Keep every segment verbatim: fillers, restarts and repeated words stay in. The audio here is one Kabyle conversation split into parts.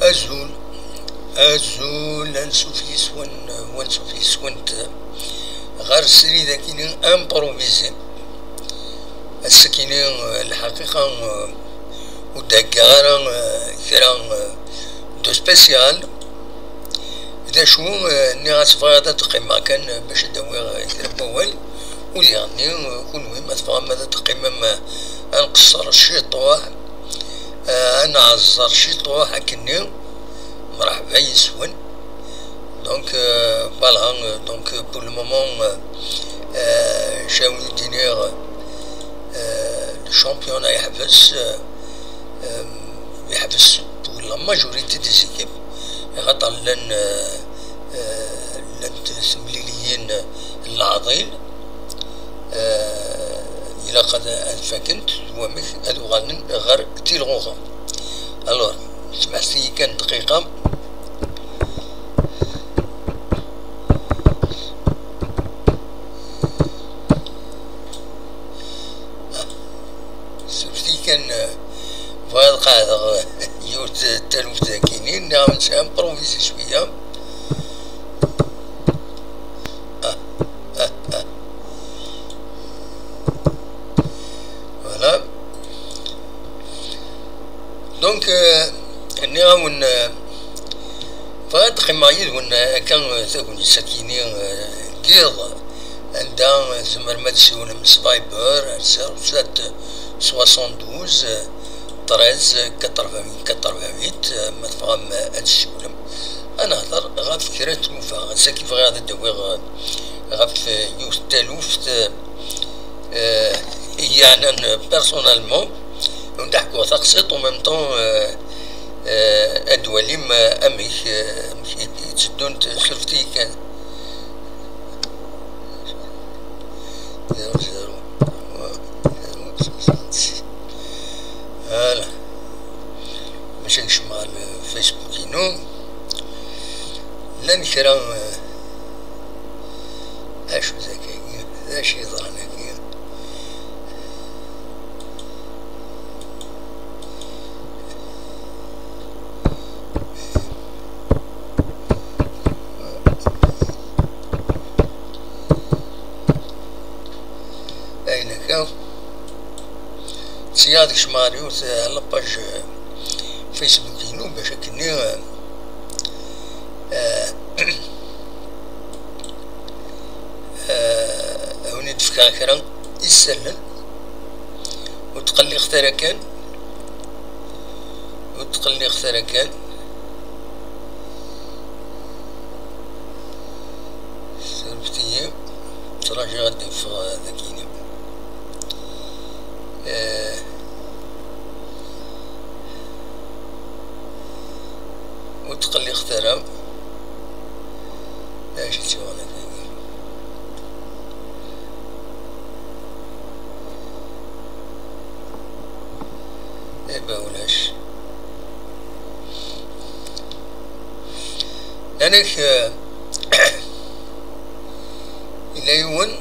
Azul, azul, ansuf yis-wen, wansuf yis-went ɣer srid-agi improvisé. Ass-agi, eh, lḥaqiqa, eh, ur d-heggaɣ ara, eh, kra, eh, de spécial. D acu, eh, nniɣ-as bɣiɣ ad d-qqimeɣ kan, eh, bac ad d-awiɣ, eh, kra n wawal. U diɣenni, eh, kunwi ma tebɣam ad d-teqqimem, eh, ad nqeṣṣer ciṭuḥ, eh, ad nɛeẓẓer ciṭuḥ akkenni, mreḥba yis-wen. Donc, euh, voilà, euh, donc, euh, pour le moment, euh, euh, j'ai envie de dire, euh, le championnat yeḥbes, euh, euh, yeḥbes pour la majorité des équipes, axaṭer llan, euh, euh, llant temliliyin n leɛḍil, euh, ilaq ad, ad fakent, wamek ad uɣalen ɣer tilɣuɣa. Alors, smeḥset-iyi kan dqiqa. Surfet-iyi kan, eh, bɣiɣ ad qeɛdeɣ, eh, yiwet, eh, taluft dagini, nniɣ-awen improvisé cwiya. Ah, ah, ah. Voilà. Donc, euh, nniɣ-awen, euh, bɣiɣ ad qqimeɣ yid-wen, euh, akka, euh, tagnit akini, euh, n yiḍ, anda, euh, tzemrem ad tessiwlem s Viber, zéro sept soixante-douze, euh, treize, quatre-vingt-huit, quatre-vingt-huit, euh, ma tebɣam, euh, ad tessiwlem. Ad nehder ɣef kra n tlufa. Ass-agi bɣiɣ ad d-awiɣ, euh, ɣef, euh, yiwet n taluft, euh, euh, yeɛnan personnellement, ad d-ḥkuɣ taqsiṭ, en même temps, euh, euh, ad d-twalim, euh, amek, euh, amek i tteddunt, surfet-iyi kan. Zéro zéro trois, zéro soixante-six. Voilà. Maca kecmeɣ ɣer Facebook-inu. Llan kra, euh, acu d akagi? D acu yeḍran akagi? Ayen akka, sya ad kecmeɣ ɣer yiwet, eh, la page, eh, Facebook-inu, bac akkenni, eh, eh, eh, ad wen-id-fkeɣ kra isallen. Ur tqelliqet ara kan. Ur tqelliqet ara kan. Surfet-iyi. Ttṛajuɣ ad d-iffeɣ dagini. Eh, ur tqelliqet ara. Acu i tt-yuɣen akka? Eh ben, ulac. Anek, eh, yella yiwen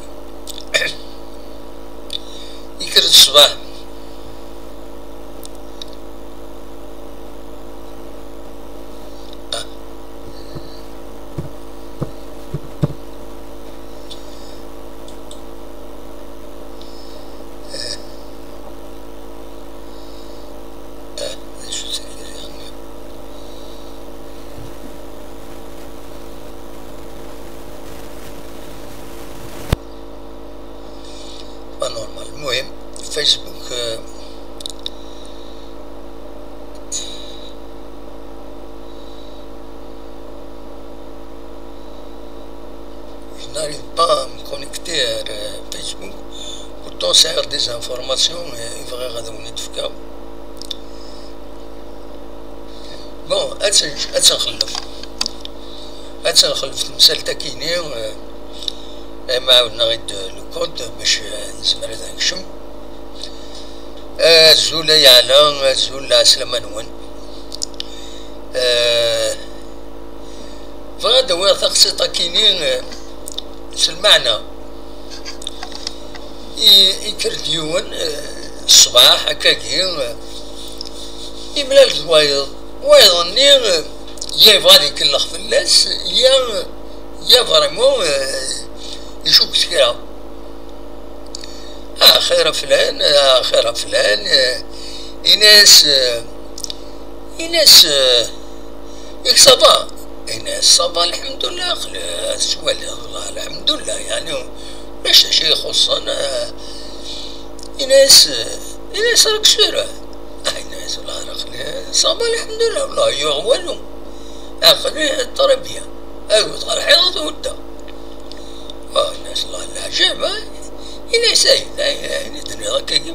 ikker-d ṣṣbeḥ. Ah. Eh. Eh, d acu-tt akka diɣen? Pas normal. المهم، Facebook, euh, je n'arrive pas à me connecter à, euh, Facebook. Pourtant, c'est des informations, euh, i bɣiɣ ad wen-d-fkeɣ. Bon, ad tt-, ad tt-nxellef. Ad tt-nxellef temsalt-akini, eh, eh, ma ɛawden-aɣ-id le code bac, eh, nezmer ad nekcem. Azul ay Ɛla, azul, lɛeslama-nwen. Eh, bɣiɣ ad d-awiɣ taqsiṭ-akini, eh, s lmeɛna. I-, ikker-d yiwen, eh, ṣṣbeḥ, akkagi, eh, Imlal d wayeḍ, wayeḍ-nni, eh, ya yebɣa ad ikellex fell-as, ya, ya vraiment, eh, icukk s kra. Axir a flan, axir a flan, eh, ini-as, eh, ini-as, eh, yak ça va? Ini-as ça va, lḥemdullah, aql-, tettwaliḍ, lḥemdullah, yeɛni ulac d acu ixuṣṣen, eh, ini-as, eh, ini-as راك sûr? Ah, ini-as والله aql-, ça va, lḥemdullah, والله yuɣ walu. Aql-i très bien. Agut ɣer lḥiḍ hudda. Ah, ini-as الله العجب, ah. Ini-as ayen, ayen, ayen i d-nniɣ akkagi.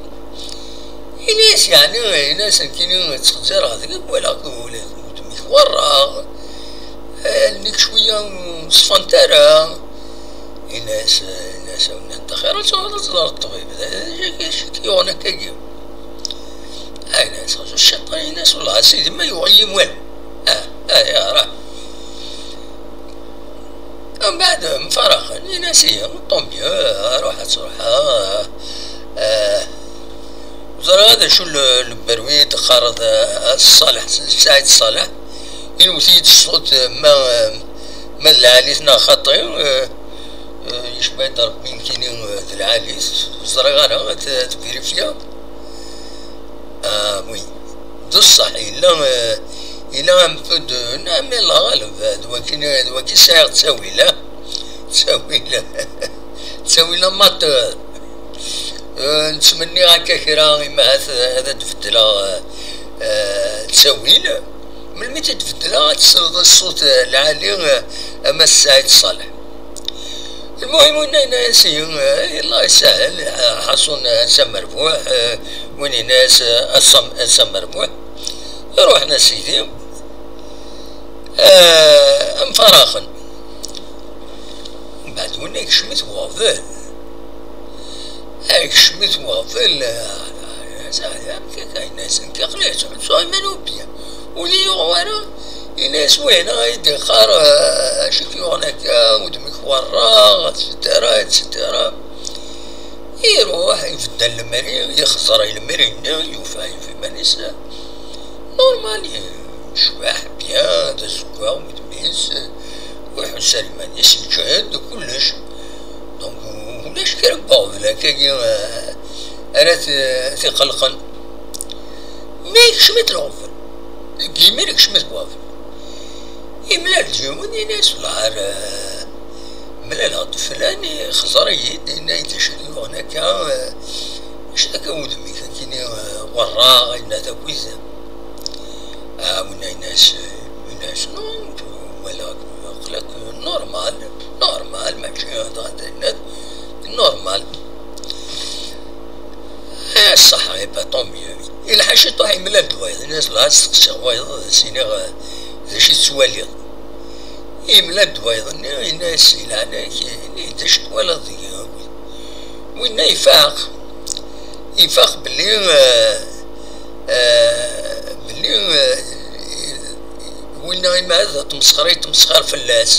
Ini-as yeɛni, ini-as nekkini ttxezzireɣ deg-k, walaɣ-k ula d udem-ik werraɣ. Allen-ik cwiya ur ṣfant ara. Ini-as, ini-as a winna, anta xir ad tuɣaleḍ ad teẓreḍ ṭṭbib, d acu i k-yuɣen akkagi? Ayen xeẓu cciṭan, ini-as, والله a sidi ma yuɣ-iyi walu. Ah, ah, ya rah. Mbeɛd mfaraxen, ini-as, ihi, tant mieux, ruḥ ad truḥeḍ, ah, ah. Ẓriɣ d acu le, le bruit i d-teqqareḍ, ah, Ṣaleḥ, Saɛid Ṣaleḥ. Inwet-iyi-d ṣṣut, ah, ma, ah, ma d lɛali-t neɣ xaṭi, ah, ah, yecba-d Ṛebbi nekkini, ah, d lɛali-t. Ẓriɣ ara, ad t-, ad t-vérifier. Ah, oui. D ṣṣeḥ, yella, eh, yella un peu de, nɛam, yella ɣaleb, eh, d waki, d waki sɛiɣ ttawil, ah. Ttawil, ttawil amateur. Eh, nettmenni akka kra, imahat, eh, ad d-beddleɣ, eh, eh, ttawil. Melmi i tt-id-beddleɣ, ad tesleḍ ṣṣut, eh, lɛali, eh, a Mass Saɛid Ṣaleḥ. Lmuhim, winna yenna-yas, eh, yella isahel, eh, ḥaṣun, eh, ass amerbuḥ, eh, win yenna-yas, eh, ass am-, ass amerbuḥ. Ruḥen a sidi, eh, mfaraxen. Mbeɛd winna yekcem-it waɣbel. Yekcem-it waɣbel, eh, amek akka, yenna-yas, nekk aql-i ttḥussuɣ iman-iw bien. Ur d-iyi-yuɣ wara, yenna-yas, wihin ay d-iqqar, eh, acu i k-yuɣen akka, udem-ik werraɣ, et cetera, et cetera. Iruḥ, ibeddel lemri, yexẓer i lemri-nni, yufa, yufa iman-is normal, yecbeḥ bien, d azeggaɣ udem-is, ur iḥuss ara iman-is, yeǧhed kullec. Donc, ulac kra n waɣbel akkagi, eh, ara t-, t-iqelqen. Mi yekcem-it lɣebel, deg yimir yekcem-it waɣbel. Imlal-d yiwen, yenna-yas, "Wellah, ar, eh, mlaleɣ-d flan, ixẓer-iyi-d, yenna-yi-d acu i yuɣen akka, eh, acu akka wudem-ik, akini, eh, werraɣ, yenna-t akkit." Ah, winna yenna-yas, yenna-yas, "Non, walaɣ, aql-ak normal, normal, mačči d, d, normal." Eh, ṣṣeḥ, eh ben, tant mieux. Ilḥa ciṭuḥ, imlal-d wayeḍ, yenna-yas, "Lɛa, ad steqsiɣ wayeḍ, ad as-iniɣ, eh, d acu i tettwaliḍ." Imlal-d wayeḍ-nni, yenna-yas, "Di leɛnaya-k, ini-d acu twalaḍ deg-i." Winna ifaq, ifaq belli, eh, eh, belli, eh, winna imahat d atmesxer i yettmesxir fell-as.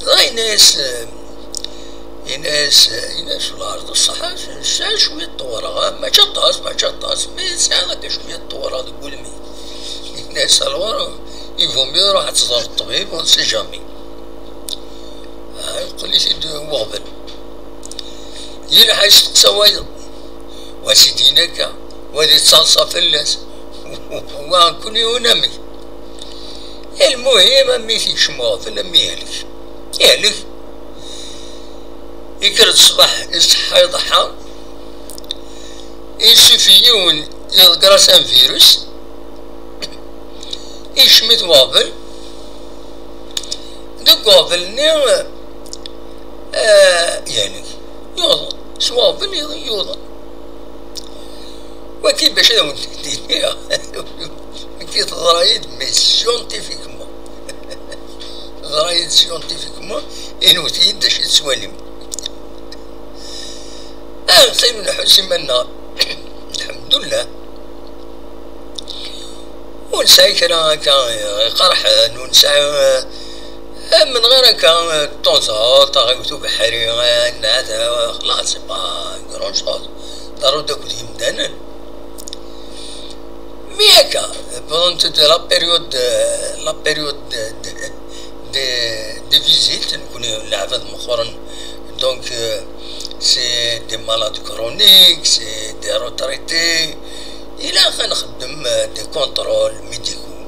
Dɣa yenna-yas, eh, yenna-yas, eh, yenna-yas, "Wellah, ar d ṣṣeḥ, sɛiɣ cwiya n tewreɣ, ah, mačči aṭas, mačči aṭas, mais sɛiɣ akka cwiya n tewreɣ deg wudem-iw." Yenna-yas, "Alors, il vaut mieux ruḥ ad teẓreḍ ṭṭbib, on ne sait jamais." Ah, yeqqel-it-id weɣbel. Yelḥa yesteqsa wayeḍ. Wa s-d-yenna akka, wa ad yettaḍsa fell-as. Wa kul yiwen amek. Lmuhim, a mi t-yekcem weɣbel, a mi yehlek. Yehlek. Yekker-d ṣṣbeḥ, iṣeḥḥa iḍeḥḥa. Isufi yiwen, iḍegger-as un virus. Yekcem-it weɣbel. Deg weɣbel-nni, eh, yehlek. Yuḍen. S weɣbel yuḍen. Waki bac ad awen-t-id-iniɣ. Waki teḍra-yi-d, mais scientifiquement. Teḍra-yi-d scientifiquement, inwet-iyi-d d acu i tettwalim. Ah, neqqim nḥuss iman-nneɣ. Lḥemdullah. Ur nesɛi kra akka iqerḥen, ur nesɛi, eh, menɣir akka, eh, de temps en temps, aɣ-iwet ubeḥri, eh, nɛad, eh, xlaṣ, c'est pas grand chose. Ḍerru-d akked yimdanen. Mais akka, pendant toute la période, euh, la période de, de, de, de visite, nekkni leɛbad meqqren, donc, euh, c'est des malades chroniques, c'est des retraités. Ilaq ad nxeddem, euh, des contrôles médicaux.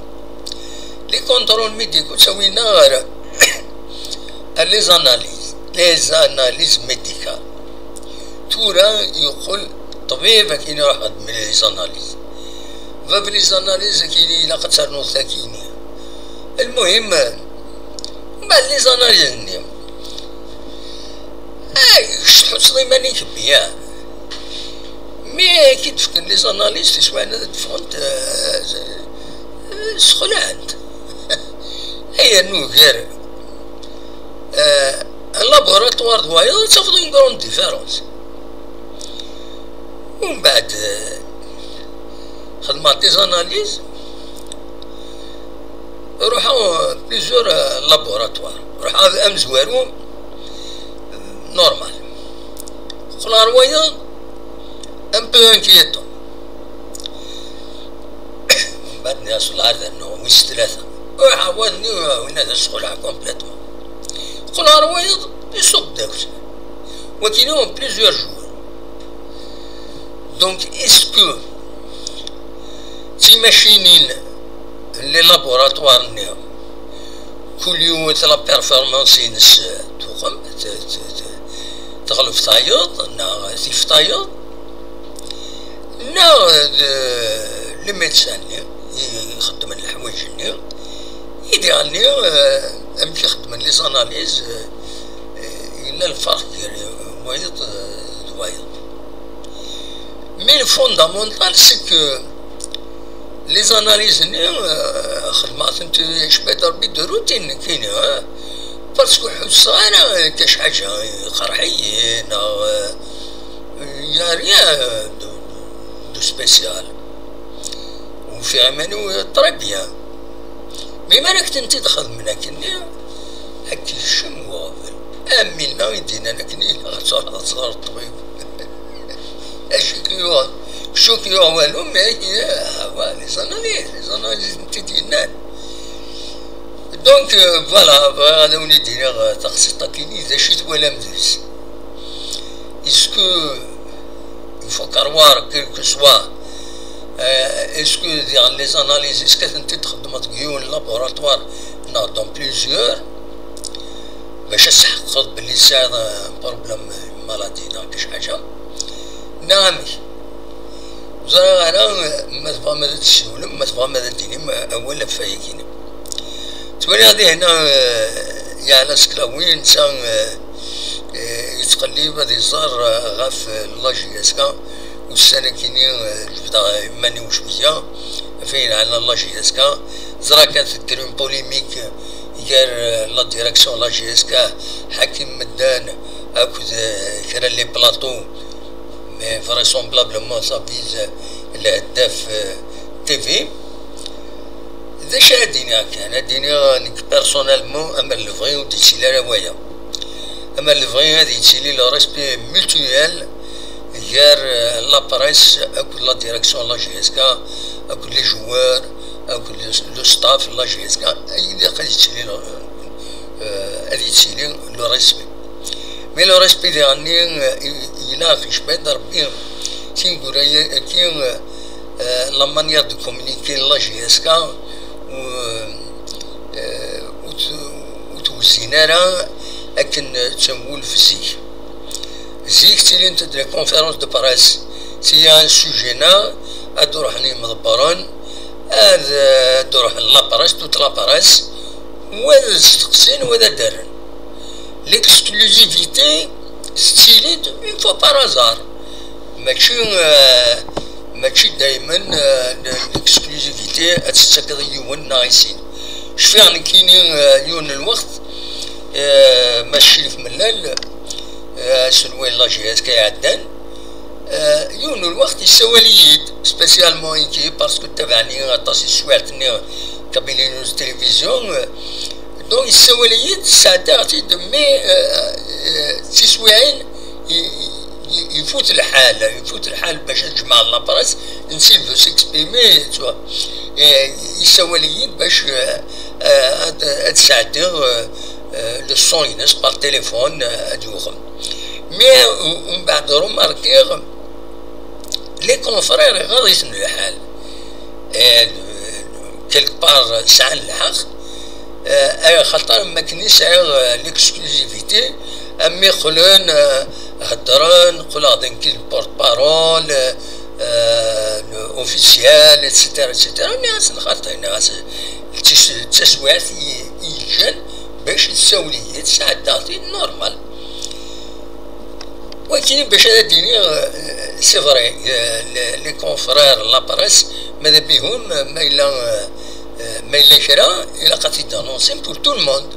Les contrôles médicaux ttawin-aɣ ɣer, ɣer les analyses, les analyses médicales. Tura yeqqel ṭṭbib akken iruḥ xeddem les analyses. Bab les analyses akken ilaq ad ternuḍ takini. Lmuhim, mbeɛd les analyses-nni, ay, kečč tḥusseḍ iman-ik bien. Mi i k-id-fken les analyses, tiswiɛin ad d-ffɣent, euh, ssexlaɛent. Ay, yernu gar, euh, un laboratoire d wayeḍ, ad tafeḍ une grande différence. Umbeɛd, euh, xedmeɣ des analyses, ruḥeɣ, euh, plusieurs, euh, laboratoires. Ruḥeɣ amezwaru, euh, normal. Qqleɣ ɣer wayeḍ, un peu inquiétant. Mbeɛd nniɣ s lɛada-nneɣ, wis tlata. Ruḥeɣ wayeḍ-nni, euh, winna d asexlaɛ complètement. Qqleɣ ɣer wayeḍ, iṣubb-d akk. Wakini en plusieurs jours. Donc, est-ce que timacinin, les laboratoires-nni, kul yiwet la performance-ines tuqem, t-, t-, t-, teɣleb tayeḍ, neɣ tif tayeḍ, neɣ d les médecins-nni i ixeddmen leḥwayeǧ-nni, i diɣen-nni, euh, amek i xeddmen les analyses, euh, yella lferq gar wayeḍ, euh, d wayeḍ. Mais le fondamental, c'est que les analyses-nni, euh, xedmeɣ-tent cwiṭ d Rebbi de routine nekkini, hein, parce que ḥusseɣ ara kac ḥaǧa iqerḥ-iyi, neɣ, euh, y a rien de, de spécial. Ufiɣ iman-iw très bien. Mi ara k-tent-id-xedmen akkenni, ad k-yekcem uɣbel. Am winna i d-yennan akkenni, ad truḥeḍ ad teẓreḍ ṭṭbib. Acu k-yuɣen? Acu k-yuɣ walu, mais, ah, ouais, les analyses, les analyses n-, t-id-yennan. Donc, euh, voilà, bɣiɣ ad awen-id-iniɣ, euh, taqsiṭ-akini, d acu i twalam deg-s? Est-ce que il faut croire, quel que soit, euh, est-ce que diɣen les analyses, est-ce que ad tent-id-txeddmeḍ deg yiwen laboratoire neɣ dans plusieurs, bac ad tḥeqqeḍ belli tesɛiḍ, euh, un problème, une maladie neɣ kac ḥaǧa, neɣ amek? Ur ẓriɣ ara, euh, ma tebɣam ad d-tessiwlem, ma tebɣam ad d-tinim, euh, awal ɣef wayagi. Ttwaliɣ dihin, eh, yeɛla Sklawi, netta, eh, eh, yettqellib ad iẓer, eh, ɣef, eh, la J S K. Ussan-akini, eh, jebdeɣ iman-iw cwiya, ɣef ayen yeɛnan la J S K. Ẓriɣ kan tekker une polémique gar, eh, la direction la J S K, Hakim Meddan, akked, eh, kra n les plateaux, mais vraisemblablement ça vise, eh, le Hedef, eh, T V. D acu ara d-iniɣ kan? Ad d-iniɣ nekk personnellement, ama d lebɣi ur d-yettili ara waya. Ama d lebɣi ad yettili le respect mutuel gar, euh, la presse akked la direction n la J S K, akked les joueurs, akked le, le staff n la J S K. Ilaq ad yettili le, euh, ad yettili le respect. Mais le respect diɣenni, euh, i-, ilaq icba-d Rebbi tineggura-agi, euh, la manière de communiquer la J S K, ur, eh, ur t-, ur twezzin ara akken ttawul f zik. Zik ttilint-d les conférences de presse, tia n sujet-nneɣ, ad d-ruḥen yimḍebbren, ad, ad d-ruḥen la presse, toute la presse, wa ad steqsin, wa ad d-rren. L'exclusivité tettili-d une fois par hasard. Mačči, euh, mačči daymen, euh, l'exclusivité ad tettakeḍ i yiwen neɣ i sin. Cfiɣ nekkini, euh, yiwen n lweqt, euh, Mass Crif Mellal, euh, aselway n la J S K iɛeddan, euh, yiwen n lweqt yessawal-iyi-d, spécialement iki, parce que ttabaɛen-iyi aṭas i teswiɛt-nni Kabylie News Télévision, euh, donc yessawal-iyi-d, sɛeddaɣ-tt-id, mais, euh, euh, d tiswiɛin i, i, Ifut lḥal, ifut lḥal bac ad jemɛeɣ la presse, nsibu s'exprimer, tu vois. Eh, yessawal-iyi-d bac, eh, eh, ad, ad sɛeddiɣ, eh, eh, le son-ines par téléphone, eh, ad yuɣem. Mais, eh, umbeɛd remarkiɣ, les confrères iɣaḍ-iten lḥal. Eh, quelque part, sɛan lḥeqq. Eh, axaṭer am wakken i sɛiɣ, eh, l'exclusivité, am iqqlen, eh, heddren, qqleɣ d nekk i le porte-parole, eh, eh, officiel, et cetera, et cetera. Nniɣ-asen xaṭi, nniɣ-as d tis-, d taswiɛt i, i yeǧǧan bac tsawel-iyi-d, sɛeddaɣ-t-id normal. Wagi bac ad d-iniɣ, euh, c'est vrai, euh, les, les confrères, la presse, ma d abihum, ma yella, euh, euh, ma yella kra, ilaq ad t-id-annoncim pour tout le monde.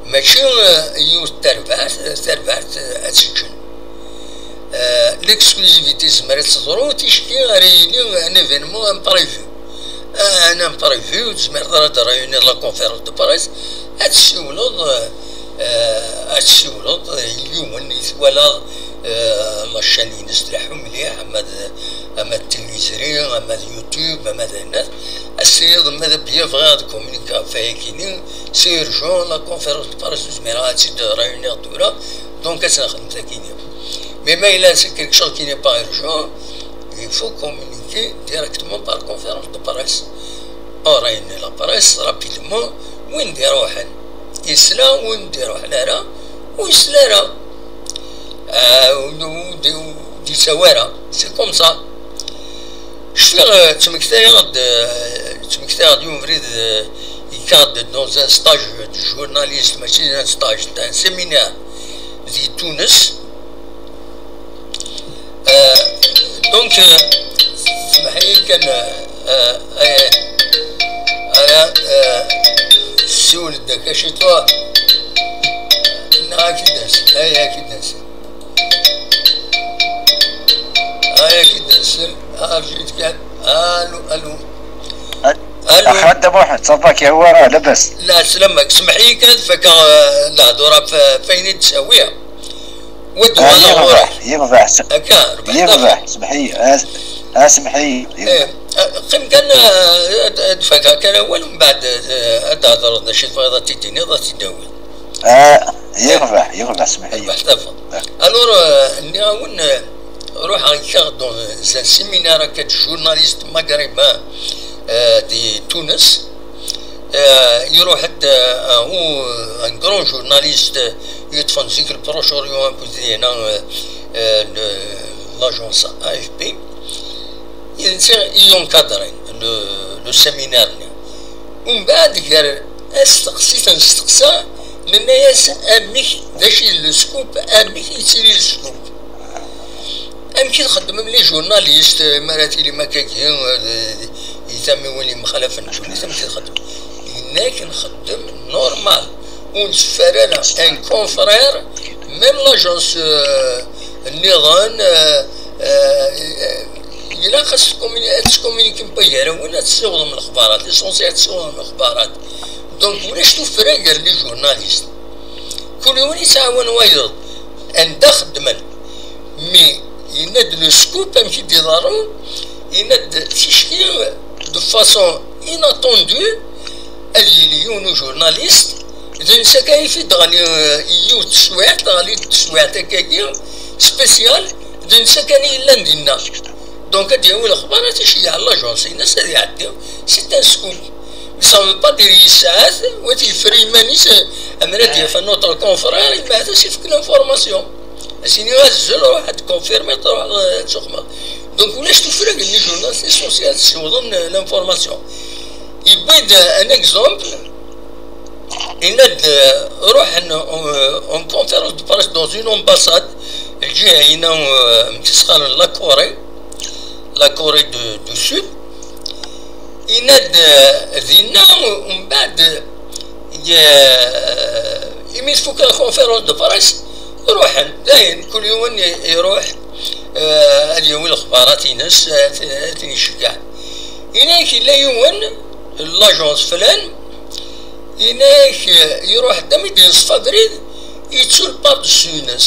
Mačči, euh, yiwet tarbaɛt, tarbaɛt, euh, ad tt-ǧǧen. Euh, l'exclusivité tezmer ad teḍru ticki ara yili un événement imprévu. Un imprévu, ur tezmireḍ ara ad d-réunir la conférence de presse, ad tessiwleḍ, euh, euh, ad tessiwleḍ i yiwen i twalaḍ, euh, la chaîne-ines tleḥḥu mliḥ, ama d, ama d tiliẓri, ama d YouTube, ama d ayen, ad s-tiniḍ ma d abya bɣiɣ ad communiquer ɣef wayagi-nni, c'est urgent, la conférence de presse ur zmireɣ ad tt-id-réunir tura, donc ad tt-nexdem tagi-nni. Mais ma yella c'est quelque chose qui n'est pas urgent, il faut communiquer directement par conférence de presse. On réunit la presse rapidement, win d-iruḥen yesla, win d-iruḥen ara ur yesla ara. Ah, ur d-, ur d-, ur d-yettawi ara. C'est comme ça. Cfiɣ, euh, ttmektayeɣ-d, euh, ttmektayeɣ-d yiwen ubrid, euh, yekka-d dans un stage de journaliste, mačči d un stage, c'est un séminaire di Tunes. Euh, donc, euh, semmeḥ-iyi kan, euh, euh, euh, ara, euh, ssiwel-d akka ciṭuḥ. Neɣ ad k-id-nsel, ay, ad k-id-nsel. Ay, ad k-id-nsel. Arju-t kan. Allô, allô. Allô. Axa Dda Muḥend, ça va, kra wara, labas? La, selamek, semmeḥ-iyi kan, fakeɣ, euh, lehdur ɣef, ɣef wayen i d-ttawiɣ. Wa d-uɣaleɣ ɣur-k. Yirbeḥ, yirbeḥ. Akka, rbeḥ. Yirbeḥ, semmeḥ-iyi. Ah, semmeḥ-iyi. Eh, ah, qqim kan, ah, ad, ad fakeɣ kan awal, mbeɛd, eh, ad d-thedreḍ d acu i tebɣiḍ ad t-id-tiniḍ, ad t-id-tawiḍ. Ah, yirbeḥ, yirbeḥ, semmeḥ-iyi. Rbeḥ tafeḍ. Ah. Alors, euh, nniɣ-awen, euh, ruḥeɣ kkaɣ dans un séminaire akka de journalistes maghrébins, euh, di Tunes. Euh, iruḥ-d, euh, un, un grand journaliste, euh, yeṭṭfen zik le Proche-Orient akked dinna, euh, euh, le, l'agence A F P. I d netta i yunkadrin le, le séminaire-nni. Umbeɛd gar asteqsi tanesteqsa, nenna-yas amek, d acu i d le scoop, amek yettili le scoop. Amek i txeddmem les journalistes, mi ara tilim akkagi, eh, i tamiwin yemxalafen ddunit, amek i txeddmem? Yenna-k nxeddem normal, ur nteffer ara un confrère, même l'agence, euh, nniḍen, euh, euh, ilaq ad tettkumini-, ad tettkuminikim gar-awen, ad tessiwḍem lexbarat, l'essentiel ad tessiwḍem lexbarat. Donc, ulac tuffra gar les journalistes. Kul yiwen yettɛawan wayeḍ anda xeddmen. Mais yenna-d le scoop amek i d-iḍerru, yenna-d ticki de façon inattendue ad yili yiwen ujournaliste, d netta kan i t-id-teɣli, eh, yiwet teswiɛt, teɣli-d teswiɛt akkagi spécial, d netta kan i yellan dinna. Donc ad d-yawi lexbar, ad t-iceyyeɛ l'agence-ines, ad iɛeddi, c'est un scoop. Mais ça veut pas dire yesɛa-t, wa t-yeffer i yiman-is, eh, amer ad d-yaf un autre confrère, imeɛd ad s-ifk l'information. Ad s-yini azzel, ruḥ ad tkonfirmiḍ, ruḥ ad txedmeḍ. Donc ulac tuffra deg les journaux, c'est l'essentiel ad ssiwḍen l'information. Yewwi-d un exemple, yenna-d, euh, ruḥen en, en conférence de presse dans une ambassade, lǧiha-ina, euh, mtisxaren la Corée, la Corée de, du Sud. Yenna-d, euh, dinna, umbeɛd, euh, imi tfuk la conférence de presse, ruḥen, dayen, kul yiwen i-, iruḥ, euh, ad yawi lexbarat-ines, euh, ad t-, ad ten-iceggeɛ. Yenna-ak, yella yiwen, l'agence flan, yenna-ak, euh, iruḥ-d, am i d-yeṣfa abrid, yettu le par-dessus-ines.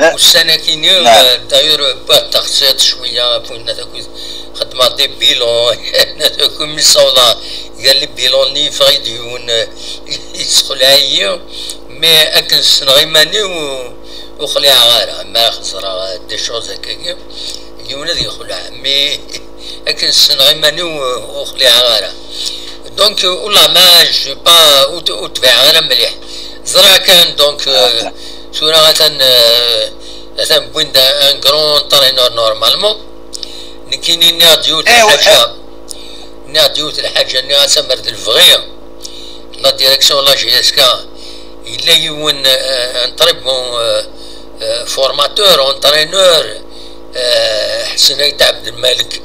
Ussan-akini, d'ailleurs, wwiɣ-d taxṣiṭ cwiya, ɣef winna takit xeddmeɣ des bilans, takit mi ssawḍeɣ gar les bilans-nni yeffeɣ-iyi-d yiwen, yessexleɛ-iyi, mais akken ssneɣ iman-iw ur xliɛeɣ ara, ma xeẓreɣ des choses akkagi, yiwen ad yexleɛ, mais akken ssneɣ iman-iw ur xliɛeɣ ara. Donc, والله ما، je suis pas, ur t-, ur tbiɛeɣ ara mliḥ. Ẓriɣ kan, donc, euh, tura atan, euh, atan wwin-d un grand entraîneur normalement. Nekkini nniɣ-d yiwet lḥaǧa, nniɣ-d yiwet lḥaǧa, nniɣ-as amer d lebɣi la direction la J S K, yella yiwen, euh, un très bon, euh, euh, formateur, entraîneur, euh, Ḥsen Ayt Ɛebdelmalek.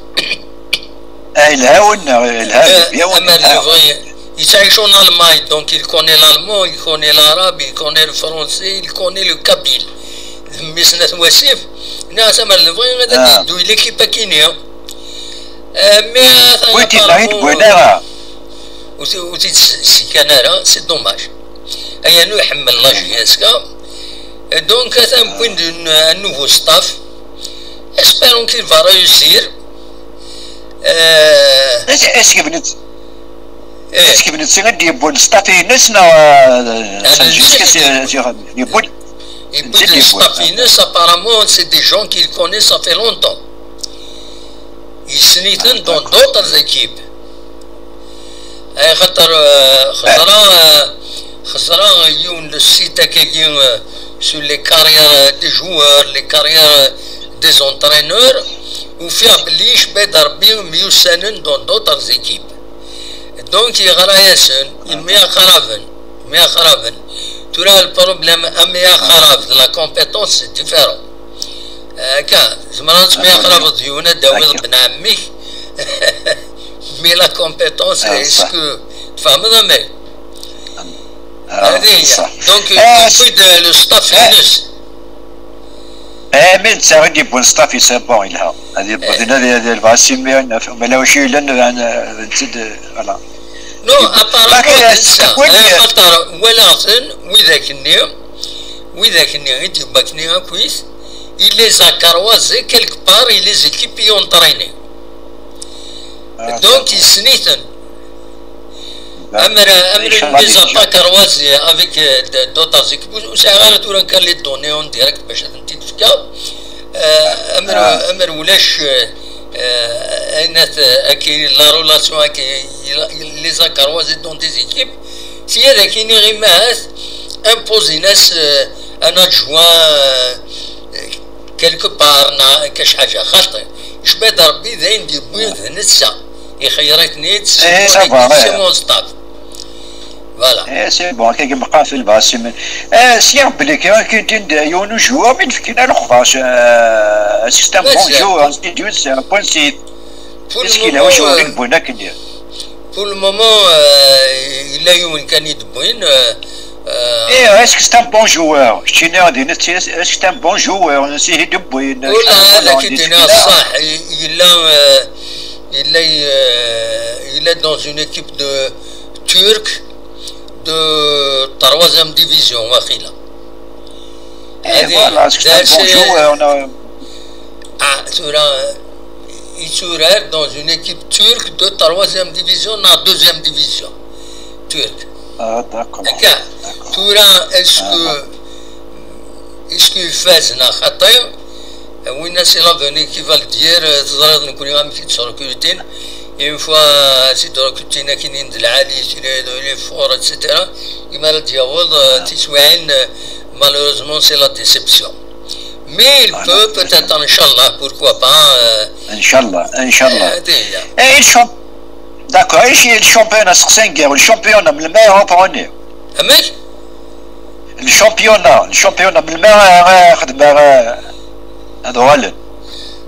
Ah, yelha winna, yelha, yelha winna, amer yelha. Yebɣi, yettɛic en Allemagne, donc il connaît l'allemand, il connaît l'arabe, il connaît le français, il connaît le kabyle. Mmi-s n At Wasif, nniɣ-as amer yebɣi ad yeddu i l'équipe akini. Euh, mais, euh, wi t-, wi t-id-wwin ara. Ur t-, ur t-id-sikan ara, c'est dommage. Ayanu iḥemmel la J S K. Et donc, atan wwin-d un, un nouveau staff. Espérons qu'il va réussir. Euh, est-ce, est-ce que vous est-ce que vous est-ce que d-yewwin staff-ines neɣ, euh, yewwin, yewwin staff-ines, apparemment, c'est des gens qu'il connaît, ça fait longtemps. Yessen-iten dans d'autres équipes. Ay xaṭer, euh, xeẓra, euh, xeẓra yiwen le site akkagi, euh, sur les carrières des joueurs, les carrières des entraîneurs, ufiɣ belli Icba-d Rebbi myussanen dans d'autres équipes. Donc yeɣra-yasen, myaqraben, myaqraben. Tura le problème, amyaqrab de la compétence, c'est différent. Akka, tzemreḍ ad temyaqrabeḍ d yiwen, ad d-tawiḍ bn ɛemmi-k. Mais la compétence, est-ce que tfehmeḍ amek? Hadi hiya. Donc, yewwi-d le staff-ines. Eh, mais netta i d-yewwin staff-is, bon, yelha. Ad yewwi dinna, ad yelha, ma la wacu yellan, d netta, voilà. Non, apparemment, d netta. Axaṭer walaɣ-ten, widak-nni, widak-nni i d-yewwi akkin akkit, il les a croisés quelque part, il les équipe i entraîner. Donc, yessen-iten. Amer, amer les attaques croisés avec, euh, d-, d'autres équipes. Ur sɛiɣ ara tura kan les données en direct bac ad tent-id-fkeɣ. Euh, amer, amer ulac, euh, euh, ayen at-, aki, la relation aki, il, il les a croisés dans des équipes. Tiya d akini ɣimahat imposin-as, euh, un adjoint, euh, quelque part, neɣ akka cḥaǧa, xaṭi. Icba-d Rebbi d ayen d-yewwi d netta. Ixeyyer-iten-id, c'est mon staff. Voilà. Eh, c'est bon, akka meqqar fi lbasi. Eh, sliɣ belli kan, kan tin d yiwen ujuɣ, mi d-fkin alexbac, euh, c'est un bon joueur, c'est un point six. Est-ce qu'il a un joueur, euh, bon, pour le moment, euh, yella yiwen kan i d-wwin, euh, euh, eh, est-ce que c'est un bon joueur? Keččini ad ini, est-ce que c'est un bon joueur? Nsihi d-wwin. Ula d akken d-iniɣ ṣṣeḥ, yella, euh, yella, euh, yella dans une équipe de turque de troisième division, waqila. Eh, voilà, c'est un bon joueur, on a... Ah, tura, yetturar dans une équipe turque de troisième division, non, deuxième division turque. Ah, d'accord. Akka, tura, est-ce que, est-ce que ifaz neɣ xaṭi? Winna, c'est l'avenir qui va le dire, teẓriḍ nekkni amek i tt-recrutin. Une fois, si tu recrutes un Akinin de l'Ali, il est, il est fort, et cetera. Il m'a dit, euh, tiswiɛin, euh, malheureusement, c'est la déception. Mais il peut, peut-être, Inch'Allah, pourquoi pas, euh, Inch'Allah, Inch'Allah. Eh, il champ-, d'accord, ici, le championnat, c'est cinq guerres, le championnat, le meilleur en premier. Amek? Le championnat, le championnat, melmi ara xedmeɣ, ara ad uɣalen?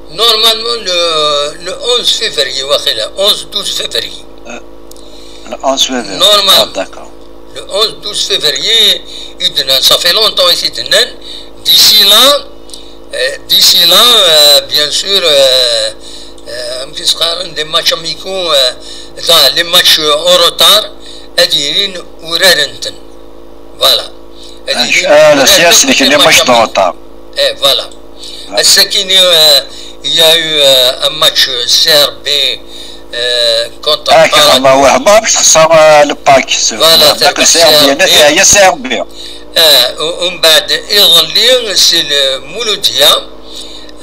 Normalement, le, le onze février, waqila, onze, douze février. Euh, le onze février. Normalement. Ah, d'accord. Le onze, douze février, i d-nnan, ça fait longtemps i t-id-nnan. D'ici là, euh, d'ici là, euh, bien sûr, euh, euh, amek i s-qqaren, les matchs amicaux, euh, da, les matchs en retard, ad ilin uraren-ten. Voilà. Ad ilin uraren-ten, les matchs amicaux. Eh, voilà. Ass-akini, euh, il y a eu, euh, un match, euh, C R B, euh, contre Paris. Voilà, c'est le C R B. Eh, u-, umbeɛd iḍelli, c'est le Mouloudia.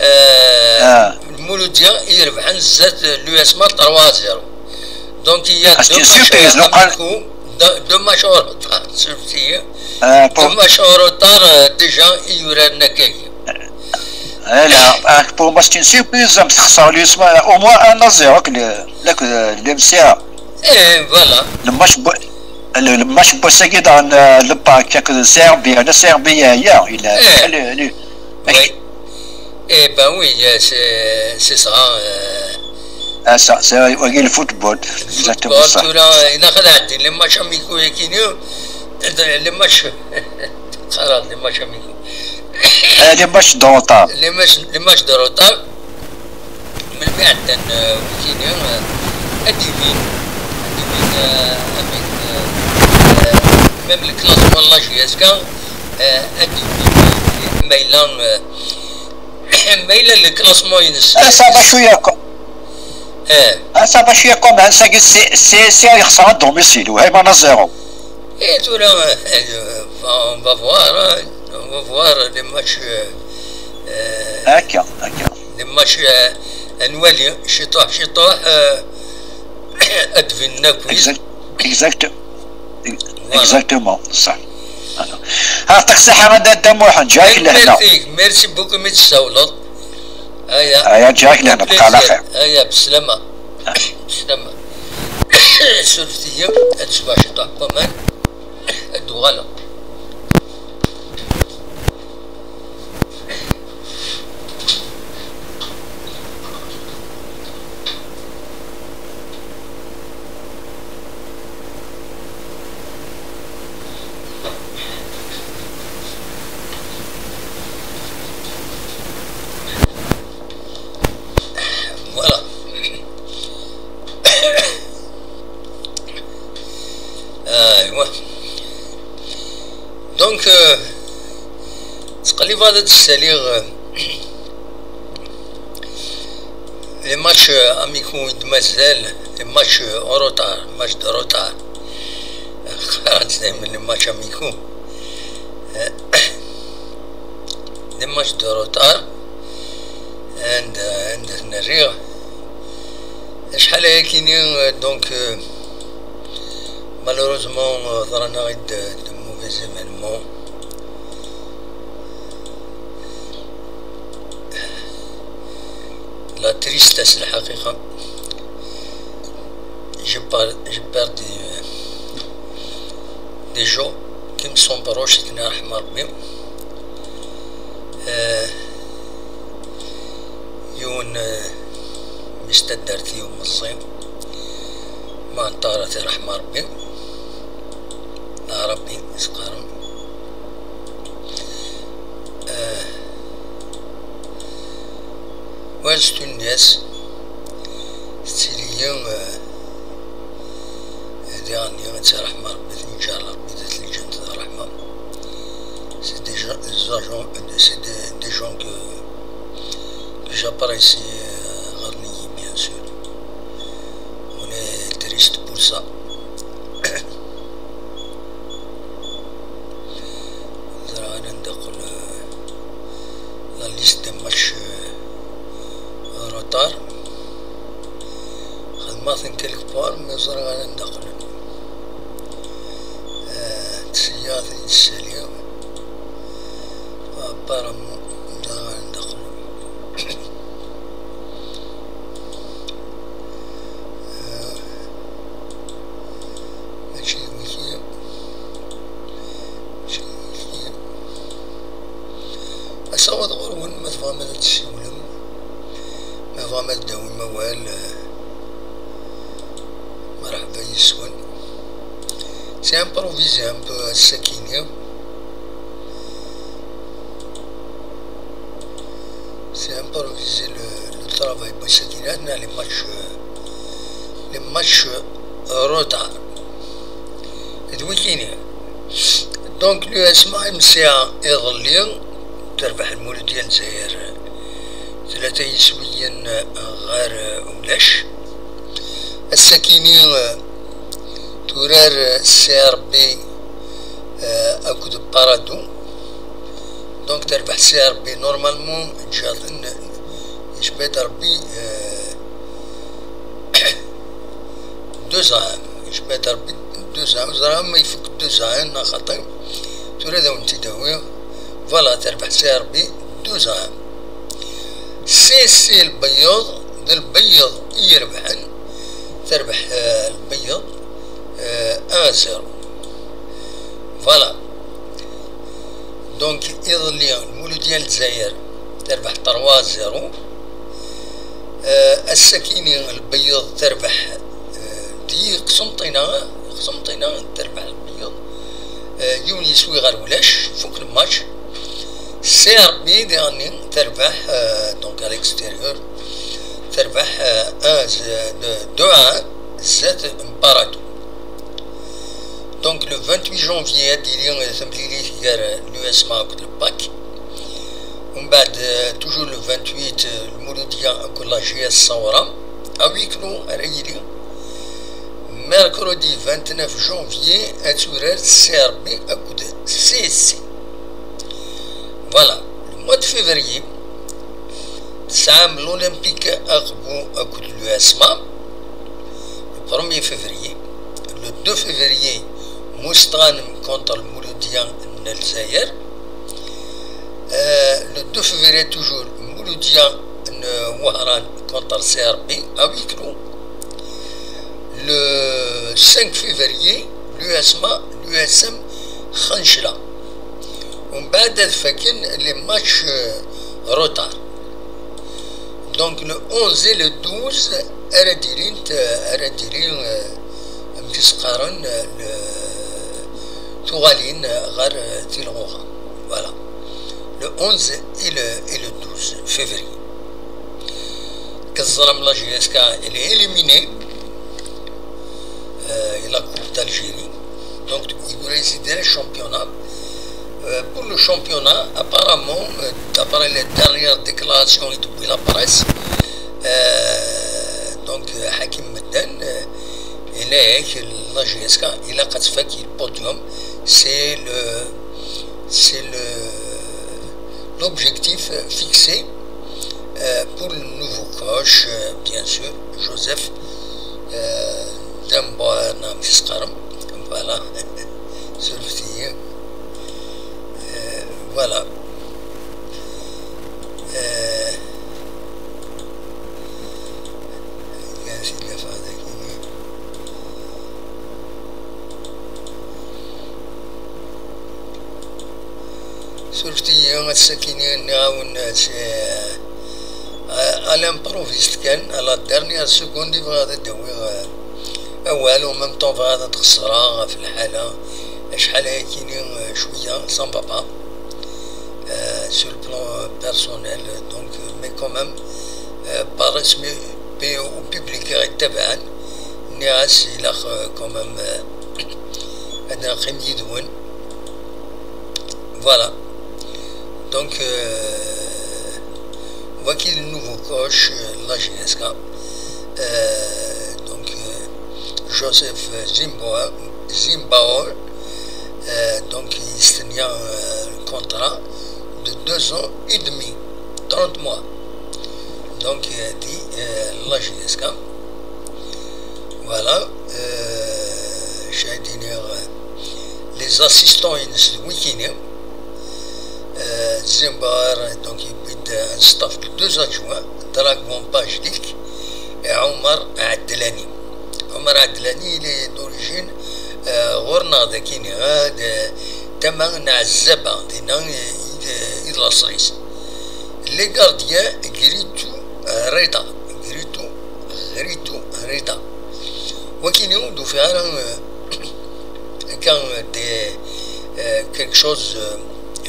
Euh, le Mouloudia, il y a l'U S M trois zéro. Donc, il y a deux matchs amicaux, deux, deux matchs en retard, surtout. Deux matchs en retard, euh, déjà, il y aura Nakagi. Ala, ah, pour moi, c'est une surprise, am texser l'U S M, au moins un à zéro, que le, le, que le M C A. Et voilà. Le match, bo-, le, le match, bo-, c'est que dans, euh, le parc, que le Serbie, le Serbie, euh, hier, il a, le, le, oui. Eh ben oui, euh, c'est, c'est ça, euh. Ah, ça, c'est, oui, le football. Exactement ça. Tura, il a les matchs amicaux et qui nous, les matchs, les matchs amicaux. Eh, les matchs de retard. Les matchs, les matchs de retard. Melmi ɛeddan, euh, wikini, euh, ad d-ibin, ad d-ibin, euh, amek, euh, même le classement de la J S K, euh, ad d-ibin, euh, ma yella, euh, ma yella le classement-ines. Ah, ça va, je suis d'accord. Eh. Ah, ça va, je suis d'accord, mais ça, c'est, c'est, c'est, il ressort à domicile, ouais, mais à zéro. Et tura, euh, on va voir, hein, on va voir les matchs, euh, euh, les matchs, euh, à Noël, ciṭuḥ, ciṭuḥ, euh, ad d-binen akk. Exact, exact, exactement, ça. Voilà. Merci, merci beaucoup, mais ça, aya, aya, aya, بسلامة. بسلامة. Surfet-iyi, ad sweɣ ciṭuḥ n waman. Ad d-uɣaleɣ. Voilà. Aywa. Donc, euh, ttqellibeɣ ad d-ssaliɣ, euh, les matchs, euh, amicaux i d-mazal, les matchs, euh, en retard, match de retard. Qqaren-tt daymen les matchs amicaux. Euh, des matchs de retard. Anda, anda ten-rriɣ? Acḥal ayakini, euh, donc, euh, malheureusement, euh, ḍran-aɣ-id de, de mauvais événements. La tristesse, الحقيقة. J'ai per-, j'ai perdu, euh, des gens qui me sont proches, رحمة ربي. Euh, yiwen, euh, mmi-s n taddart-iw meẓẓi, Mɛeṭṭarat, iṛḥem Ṛebbi, Aɛṛabi i s-qqaren. Eh, war s tunni-as, tettili-yi, eh, diɣen-nni ad tt-iṛḥem Ṛebbi, tenǧer Ṛebbi dat lǧennet d ṛṛeḥma. C'est des gens, des agents, c'est des, des gens que, que j'apprécie, euh, ɣer nnig-i, bien sûr. On est triste pour ça. Ẓriɣ anda qqel, euh, la liste des matchs, euh, en retard. Xedmeɣ-ten quelque part, mais ẓriɣ anda qqlen. Eh, ttṣeyyiɛeɣ-ten-id ssali. Apparemment, da ara d-qqlen. Eh, mačči d wiki. Mačči d wiki. Asawaḍ ɣur-wen, ma tebɣam ad d-tessiwlem, ma tebɣam ad d-tawim awal, eh, Merḥba yes-wen. C'est improvisé un peu ass-akini. C'est improvisé le, le travail, bon, ass-akini, atan les matchs, euh, les matchs, euh, retard. D wikini. Donc, l'U S M A M C A iḍelli, Terbeḥ Lmuludya n Lezzayer tlata yiswiyen ɣer ulac. Ass-akini, eh, turar C R B, eh, akked Parado. Donc terbeḥ C R B, normalement, ǧǧiɣ-ten, yecba-d Rebbi, eh, deux ans, yecba-d Rebbi deux ans, ur ẓriɣ ma ifuk deux ans neɣ xaṭi. Tura ad awen-t-id-awiɣ. Voilà, terbeḥ C R B deux ans. C C Lbeyyeḍ, d Lbeyyeḍ i irebḥen, terbeḥ, eh, Lbeyyeḍ, eh, un zéro. Voilà. Donc, iḍelli, Lmuludya n Lezzayer terbeḥ trois zéro. Eh, ass-akini, Lbeyyeḍ terbeḥ, eh, di Qsenṭina, Qsenṭina terbeḥ Lbeyyeḍ, eh, yiwen yiswi ɣer ulac, fuk lmatch. C R B diɣenni terbeḥ, eh, donc à l'extérieur, terbeḥ, eh, un, deux, deux à un, zdat n Parado. Donc le vingt-huit janvier, ad d-tili, euh, temlilit gar, euh, l'U S M A akked le PAC. Umbeɛd, euh, toujours le vingt-huit, euh, Lmuludya akked la J S Saoura. À huis clos ara yili. Mercredi vingt-neuf janvier, ad turar C R B akked C S C. Voilà, le mois de février, tesɛam l'Olympique Aqbu akked l'U S M A, le premier février. Le deux février, Moustrane contre Lmuludya n Lezzayer. Euh, le deux février toujours, Mouloudia Wahran contre C R B à huis clos. Le cinq février, l'U S M A, l'U S M Khanchla. On bat les matchs, euh, retard. Donc le onze et le douze, ara d-ilint, ara d-ilin, euh, amek i s-qqaren, euh, le, tuɣalin, euh, ɣer, euh, tilɣuɣa. Voilà. Le onze et le, et le douze février. Deg teẓram, la J S K, elle est éliminée, euh, et la Coupe d'Algérie. Donc, il réussit le championnat. Euh, pour le championnat, apparemment, euh, d'après les dernières déclarations depuis la presse, euh, donc, euh, Hakim Medden, euh, il est que la J S K, il a quatre fois qu'il podium, c'est le, c'est le, l'objectif fixé, euh, pour le nouveau coach, euh, bien sûr, Joseph, euh, Dembourna Fiskaram. Voilà. Sur le, euh, voilà. Euh, Surtout, ass-akini, nniɣ-awen, c'est, euh, à, à l'improviste kan, à la dernière seconde, i bɣiɣ ad d-awiɣ, euh, awal, en même temps bɣiɣ ad xeṣreɣ ɣef lḥala, acḥal ayakini, euh, cwiya, ça ne va pas, euh, sur le plan, euh, personnel, donc, euh, mais quand même, euh, par respect au public i ɣ-ittabaɛen, nniɣ-as ilaq, euh, quand même, euh, ad neqqim yid-wen. Voilà. Donc, euh, voici le nouveau coach, euh, la J S K. Euh, donc, euh, Joseph Zimbo-, Zimbaol, euh, donc, il signe, euh, un contrat de deux ans et demi, trente mois. Donc, euh, dit, euh, la J S K. Voilà. Euh, j'ai dit, euh, les assistants, ils sont week-end. Euh, Zimbar, donc, il y a un staff de deux adjoints, Dragon Pajlik et Omar Adlani. Omar Adlani, il est d'origine, euh, ɣur-neɣ d akini, euh, de, tama n Ɛezzaba, dinna i, i, i d laṣel-is. Les gardiens, Gritu, euh, Reda. Gritu, Gritu, Reda. Wakini ur d-ufiɣ ara, euh, akka, euh, des, euh, quelque chose, euh,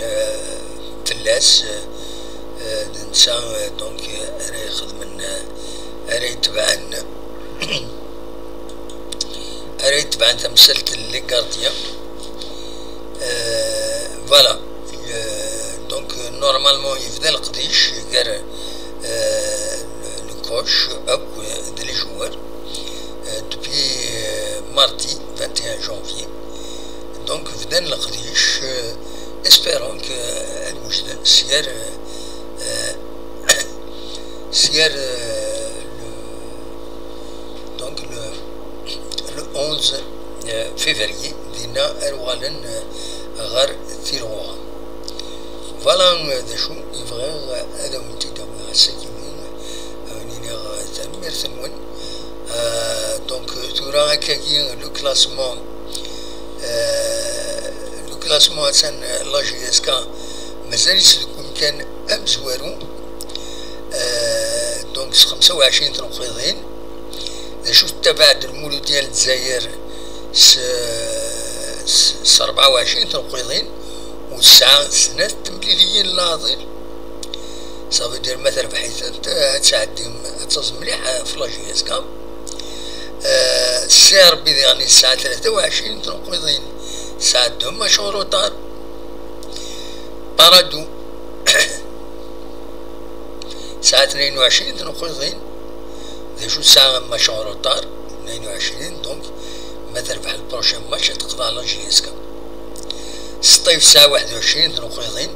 euh, fell-as, euh, euh, d netta, euh, donc, euh, ara ixedmen, euh, ara itebɛen, ara itebɛen tamsalt n les gardiens. Euh, voilà. Euh, donc, euh, Normalement, yebda leqdic gar, euh, le, le coach akk d les joueurs, euh, depuis, euh, mardi vingt et un janvier. Donc, bdan leqdic, euh, espérons que, euh, ad wejden s gar, euh, euh, s gar, euh, le, donc le, le onze, euh, février, dinna ar uɣalen, euh, ɣer Tilɣuɣa. Voilà, euh, d acu i bɣiɣ, euh, ad awen-t-id-awiɣ ass-agi, ad awen-iniɣ, euh, tanemmirt-nwen. Euh, donc, euh, tura akkagi, le classement, euh, le classement, atan, euh, la J S K mazal-itt deg umkan amezwaru. Euh, donc, s xemsa u ɛecrin tneqqiḍin. D acu tettabaɛ-d Lmuludya n Lezzayer s, s, s rebɛa u ɛecrin tneqqiḍin, u tesɛa snat temliliyin n leɛḍil. Ça veut dire, ma terbeḥ-itent, ad tɛeddi, ad taẓ mliḥ ɣef la J S K. Euh, C R B diɣen tesɛa tlata u ɛecrin tneqqiḍin, tesɛa deux matchs en retard. Paradou tesɛa tnayen u ɛecrin tneqqiḍin, d acu tesɛa match en retard, tnayen u ɛecrin, donc ma terbeḥ le prochain match ad teqḍeɛ la J S K. Sṭif tesɛa waḥed u ɛecrin tneqqiḍin,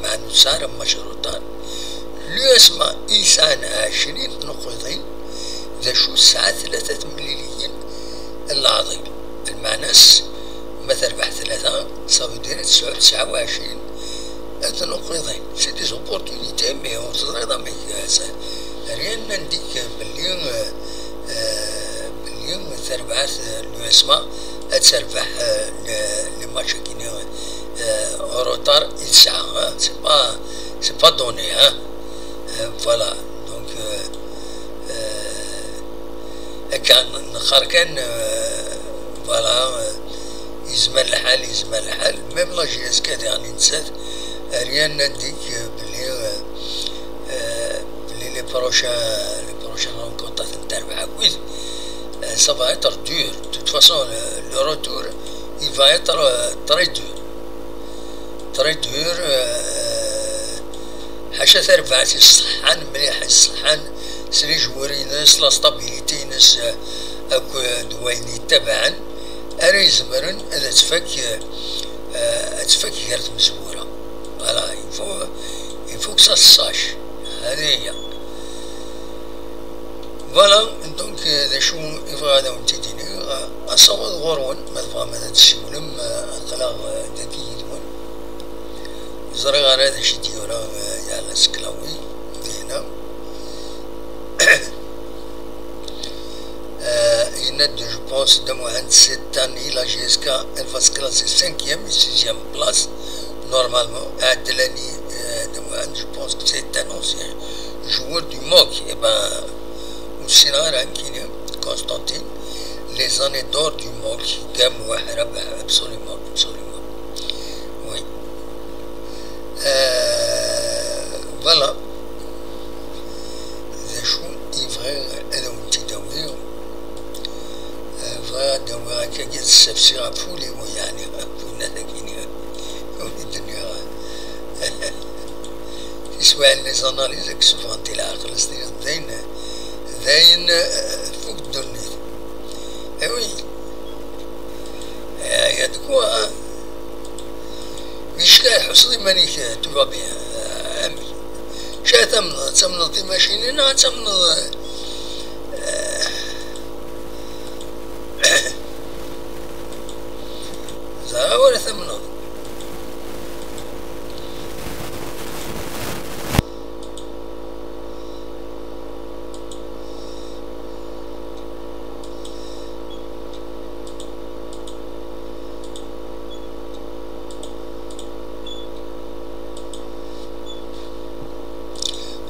meɛna ur tesɛa ara match en retard. L'U S M A i yesɛan ɛecrin tneqqiḍin, d acu tesɛa tlata temliliyin n leɛḍil. Lmeɛna-s, ma terbeḥ tlata, ça veut dire ad tesɛu tesɛa u ɛecrin tneqqiḍin. C'est des opportunités, mais ur teẓriḍ amek, euh, rien n'indique belli, euh, euh, belli terbeḥ, euh, l'U S M A ad terbeḥ, euh, le, le match-agi, euh, en retard i tesɛa, hein. C'est pas, c'est pas donné, hein. Euh, voilà. Donc, euh, euh, akka, neqqar kan, euh, voilà, euh, yezmer lḥal, yezmer lḥal. Même la J S K diɣen nettat, rien n'indique, euh, belli, euh, euh, belli les prochains, les prochaines rencontres ad tent-terbeḥ akkit. Euh, ça va être dur. De toute façon, le, le retour, il va être, euh, très dur. Très dur, euh, ḥaca tarbaɛt iṣeḥḥan mliḥ, iṣeḥḥan s les joueurs-ines, la stabilité-ines, euh, akked wayen yettabaɛen, ara izemren ad tfak, euh, ad tfak gar tmezwura. Voilà, il faut, il faut que ça se sache. هذه هي. Voilà, donc, euh, d acu i bɣiɣ ad awen-t-id-iniɣ, euh, asawaḍ ɣur-wen, ma tebɣam ad d-tessiwlem, euh, aql-aɣ, euh, dagi yid-wen. Ur ẓriɣ ara d acu i d-yura, euh, Yaɛla Seklawi dinna. Euh, yenna-d, je pense, Dda Muḥend, cette année, la J S K, elle va se classer cinquième et sixième place, normalement. Ɛedlani, euh, Dda Muḥend, je pense que c'est un ancien joueur du MOC. Eh ben, ur ssineɣ ara nekkini, Constantine, les années d'or du MOC, Gamouh, Rabaha, absolument, absolument. Oui. Euh, voilà. D acu i bɣiɣ ad awen-t-id-awiɣ. Euh, bɣiɣ ad awiɣ akkagi ad ssafsiɣ ɣef wul-iw, yeɛni, ɣef winna dagini, win i d-nniɣ. Tiswiɛin, les analyses, ad k-ssufɣent i leɛqel, ad s-tiniḍ d ayen, d ayen, euh, tfuk ddunit. Eh oui. Eh, il y a de quoi, hein. Micka, tḥusseḍ iman-ik, euh, tout va bien, euh, amek? Acu ad tamneḍ? Ad tamneḍ timacinin neɣ ad tamneḍ, euh, ẓer, wala tamneḍ.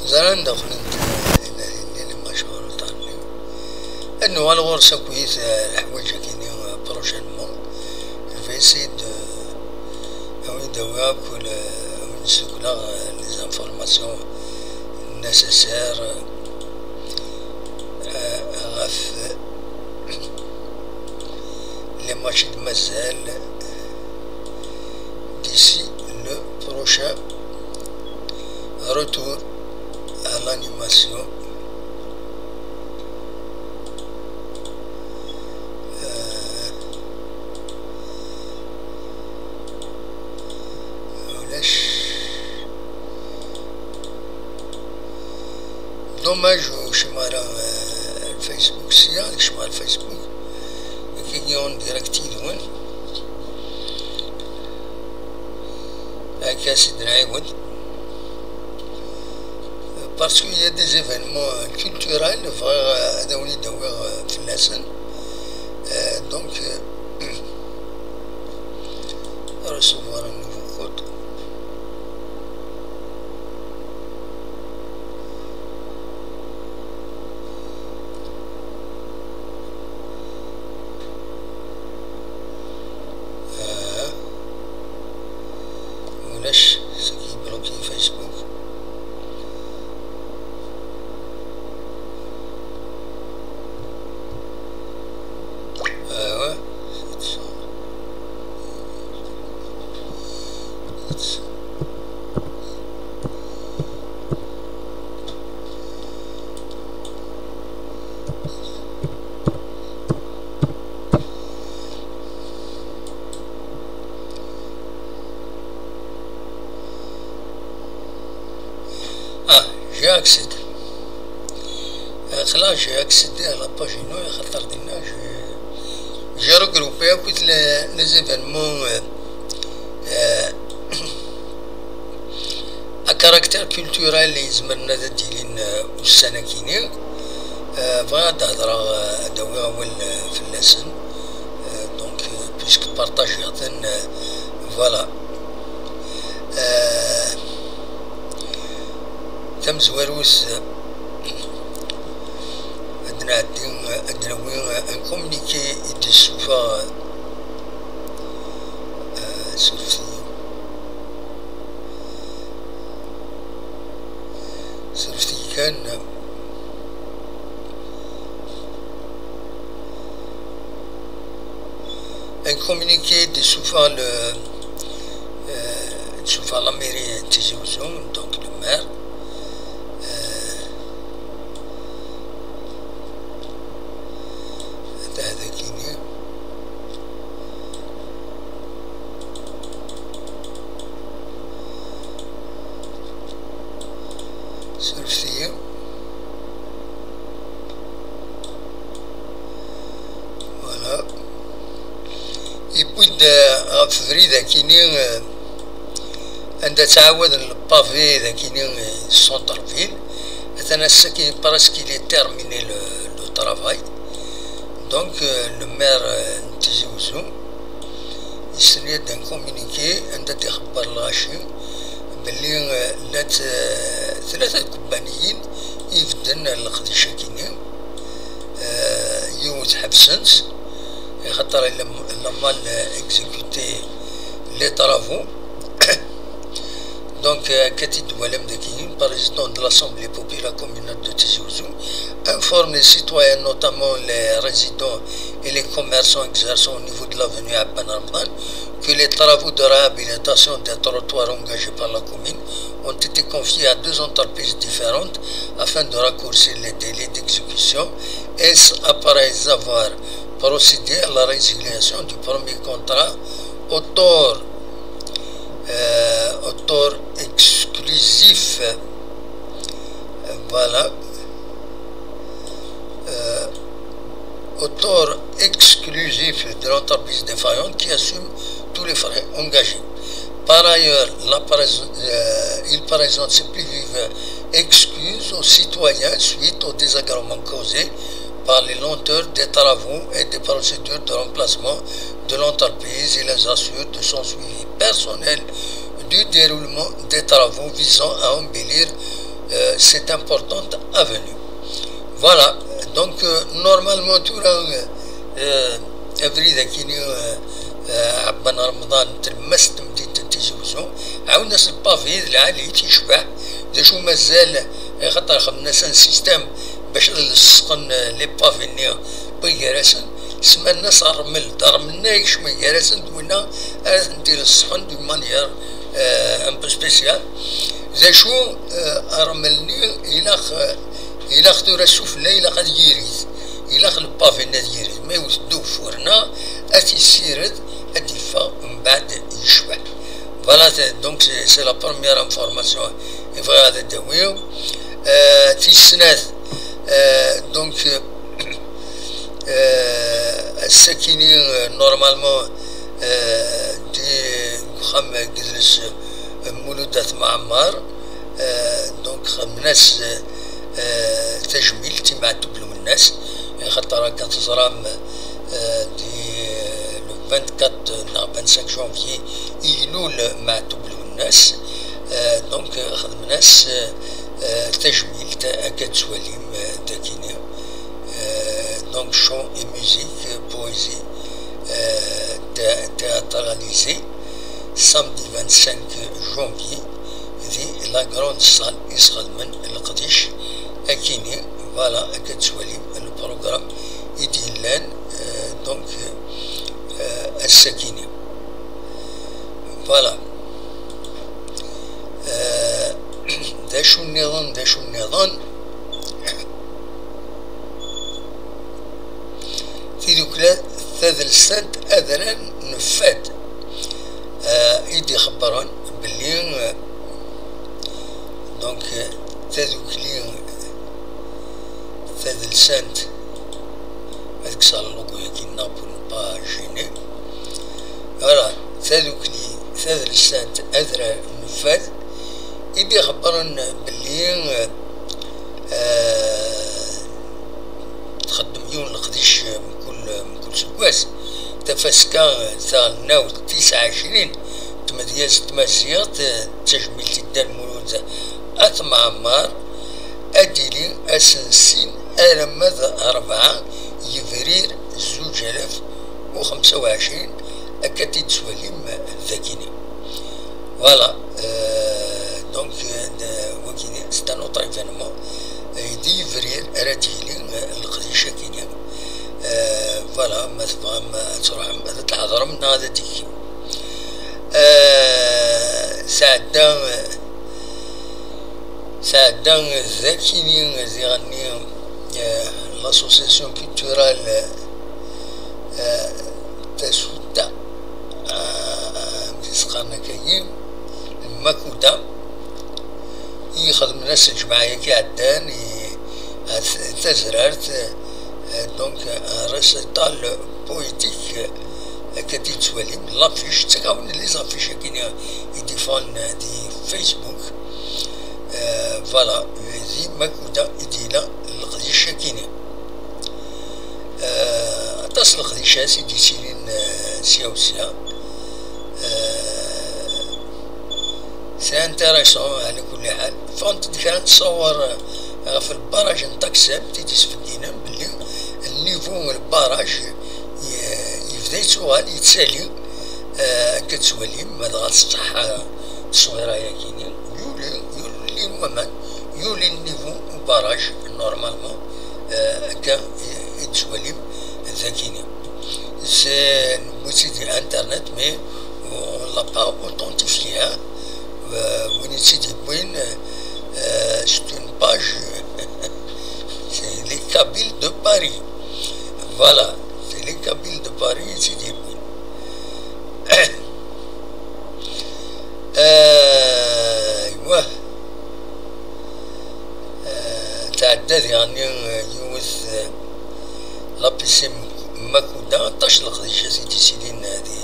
Ẓran daxel n tinatin-nni les matchs en retard-nni. Ad nuɣal ɣur-s akkit, eh, leḥwayeǧ-agi-nni, eh, prochainement. Je vais essayer de, eh, awi-d awiɣ akk le, awi-d sdukleɣ, eh, les informations nécessaires, eh, ɣef les matchs i d-mazal d'ici le prochain Retour à l'animation. Euh, ulac. Dommage ur kecmeɣ ara, euh, Facebook sya, ad kecmeɣ ɣer Facebook. Akka en direct yid-wen. Akka s-id-nɛiwed. Parce qu'il y a des événements culturels, bɣiɣ, euh, ad awen-id-awiɣ, euh, fell-asen. Euh, donc, euh, recevoir un nouveau code. Ah, ulac, c'est qui bloqué Facebook. Ah ouais. Ah, j'ai accédé. Euh, là, j'ai accédé à la page ino, axaṭer dinna, j'ai, j'ai regroupé akk les, les événements, euh, euh, à caractère culturel i izemren ad d-ilin, euh, ussan-agi-ni. Euh, bɣiɣ ad d-hedreɣ, euh, ad d-awiɣ awal, euh, fell-asen. Euh, donc, euh, puisque partagiɣ-ten, euh, voilà. Euh, tamezwarut, euh, ad nɛeddi, euh, ad d-nawi, euh, un communiqué i d-yessufeɣ, euh, surfet-iyi. Surfet-iyi kan. Un communiqué d-yessufeɣ le, euh, d-yessufeɣ la mairie n Tizi Uzzu, donc le maire. Euh, ata dagini. Surfet-iyi. Voilà. Yewwi-d, euh, ɣef ubrid akini, euh, anda ttɛawaden le pavé dakini, euh, centre-ville. Atan ass-agi, presque il est terminé le, le travail. Donc, euh, le maire, euh, n Tizi Uzzu, yesri-d un communiqué anda d-ixebber lɣaci belli, euh, llant, euh, tlata tkubbaniyin i ibedden leqdic-agi-nni, euh, yiwet ḥebsen-tt, axaṭer elle a mal exécuté les travaux. Donc, euh, akka t-id-twalam dagi, président de l'Assemblée populaire communale de Tizi Ouzou informe les citoyens, notamment les résidents et les commerçants exerçant au niveau de l'avenue Abban Ramdan, que les travaux de réhabilitation des trottoirs engagés par la commune ont été confiés à deux entreprises différentes afin de raccourcir les délais d'exécution, et ce, après avoir procédé à la résiliation du premier contrat auteur, euh, auteur exclusif, euh, voilà, euh, auteur exclusif de l'entreprise défaillante qui assume tous les frais engagés. Par ailleurs, la prés-, euh, il présente ses plus vives excuses aux citoyens suite au désagrément causé par les lenteurs des travaux et des procédures de remplacement de l'entreprise et les assure de son suivi personnel du déroulement des travaux visant à embellir, euh, cette importante avenue. Voilà, donc, euh, normalement, tura, euh, abrid akini, euh, euh, Ɛebban Remḍan, tlemmast n temdint n Tizi Uzzu, ɛawden-as le pavé d lɛali, yecbeḥ. D acu mazal, axaṭer xedmen-as un système bac ad lesqen, euh, les pavés-nni wwin gar-asen, semman-as rrmel, d rrmel-nni i yekcmen gar-asen d winna ara ten-id-ileṣqen d'une manière, euh, un peu spéciale. D acu, eh, armel-nni ilaq, eh, ilaq tura sufella, ilaq ad yirid, ilaq le pavé-nni ad yirid, ma iwet deg ufurna, ad t-issired, ad d-iffeɣ mbeɛd yecbeḥ. Voilà, c'est, donc c'est, c'est la première information i bɣiɣ ad d-awiɣ. Eh, tis snat, eh, donc, eh, ass-akini, eh, normalement, eh, di, deg uxxam n yidles, eh, Mulud At Mɛemmar, eh, donc xedmen-as, eh, tajmilt i Meɛtub Lwennas, axaṭer akka teẓram, eh, di, eh, le vingt-quatre neɣ vingt-cinq janvier i ilul Meɛtub Lwennas, eh, donc xedmen-as, eh, eh, tajmilt, akka tettwalim, eh, dagini. Euh, donc chant et musique, euh, poésie, euh, thé-, théâtralisée, samedi vingt-cinq janvier, di la grande salle i s-xedmen leqdic akini. Voilà, akka tettwalim le programme i d-yellan, euh, donc, euh, ass-akini. Voilà. Euh, d acu nniḍen, d acu nniḍen? Tidukla tadelsant Adrar n Fad, eh, i d-ixebbren belli, eh, donc, eh, tadukli tadelsant, ad kkseɣ logo-yagi-nneɣ pour ne pas gêner. Voilà, tadukli tadelsant Adrar n Fad i d-ixebbren belli, eh, txeddem yiwen leqdic mkul, mkul seggas. Tafaska taɣelnawt tis ɛecrin n tmedyazt tmaziɣt, d tajmilt i Dda Lmulud At Mɛemmar, ad d-tili ass n sin alamma d rebɛa yebrir zuǧ alaf u xemsa u ɛecrin, akka d-tettwalim dagini. Voilà, euh, donc, euh, de, wagini, c'est un autre événement. Euh, di yebrir ara d-yili, euh, leqdic akini. Euh, voilà, ma tebɣam ad tṛuḥem, ad tḥeḍrem neɣ ad d-tekkim. Euh, sɛedda, euh, sɛedda dagini, diɣenni, euh, l'association culturelle, euh, Tasuta, ah, amek i s-qqaren akkagi, Makuda, i ixedmen ass n lǧemɛa-yagi iɛeddan, i, at, tazrart, eh, donc, un récital poétique, eh, akka d-tettwalim, l'affiche, ttagawen les affiches-agi i d-iffɣen di Facebook. Eh, voilà, di Makuda i d-yella leqdic-agi-ni. Eh, aṭas n leqdicat i d-yettilin, eh, sya u sya. Eh, c'est intéressant, ɛla kulli ḥal. Ffɣent-d kra n ṣṣawar, eh, ɣef lbaraj n Taksamt i d-isbegginen belli nnivu n lbaraj ye-, yebda yettuɣal, yettali, eh, akka tettwalim, ma dɣa tṣeḥḥa tteswira-yagi-ni. Yuli, yuli waman, yuli nnivu n ubaraj, normalement, eh, akka i, i tettwalim dagini. C'est, newwi-tt-id di internet, mais on l'a pas authentifié, hein. Euh, win i tt-id-yewwin, euh, c'est une page, c'est les Kabyles de Paris. Voilà, c'est les Kabyles de Paris i tt-id-yewwin. Aywa. Eh, tɛedda diɣenni, eh, yiwet, eh, l'A P C Makuda, aṭas n leqdicat i d-yettilin, eh, di,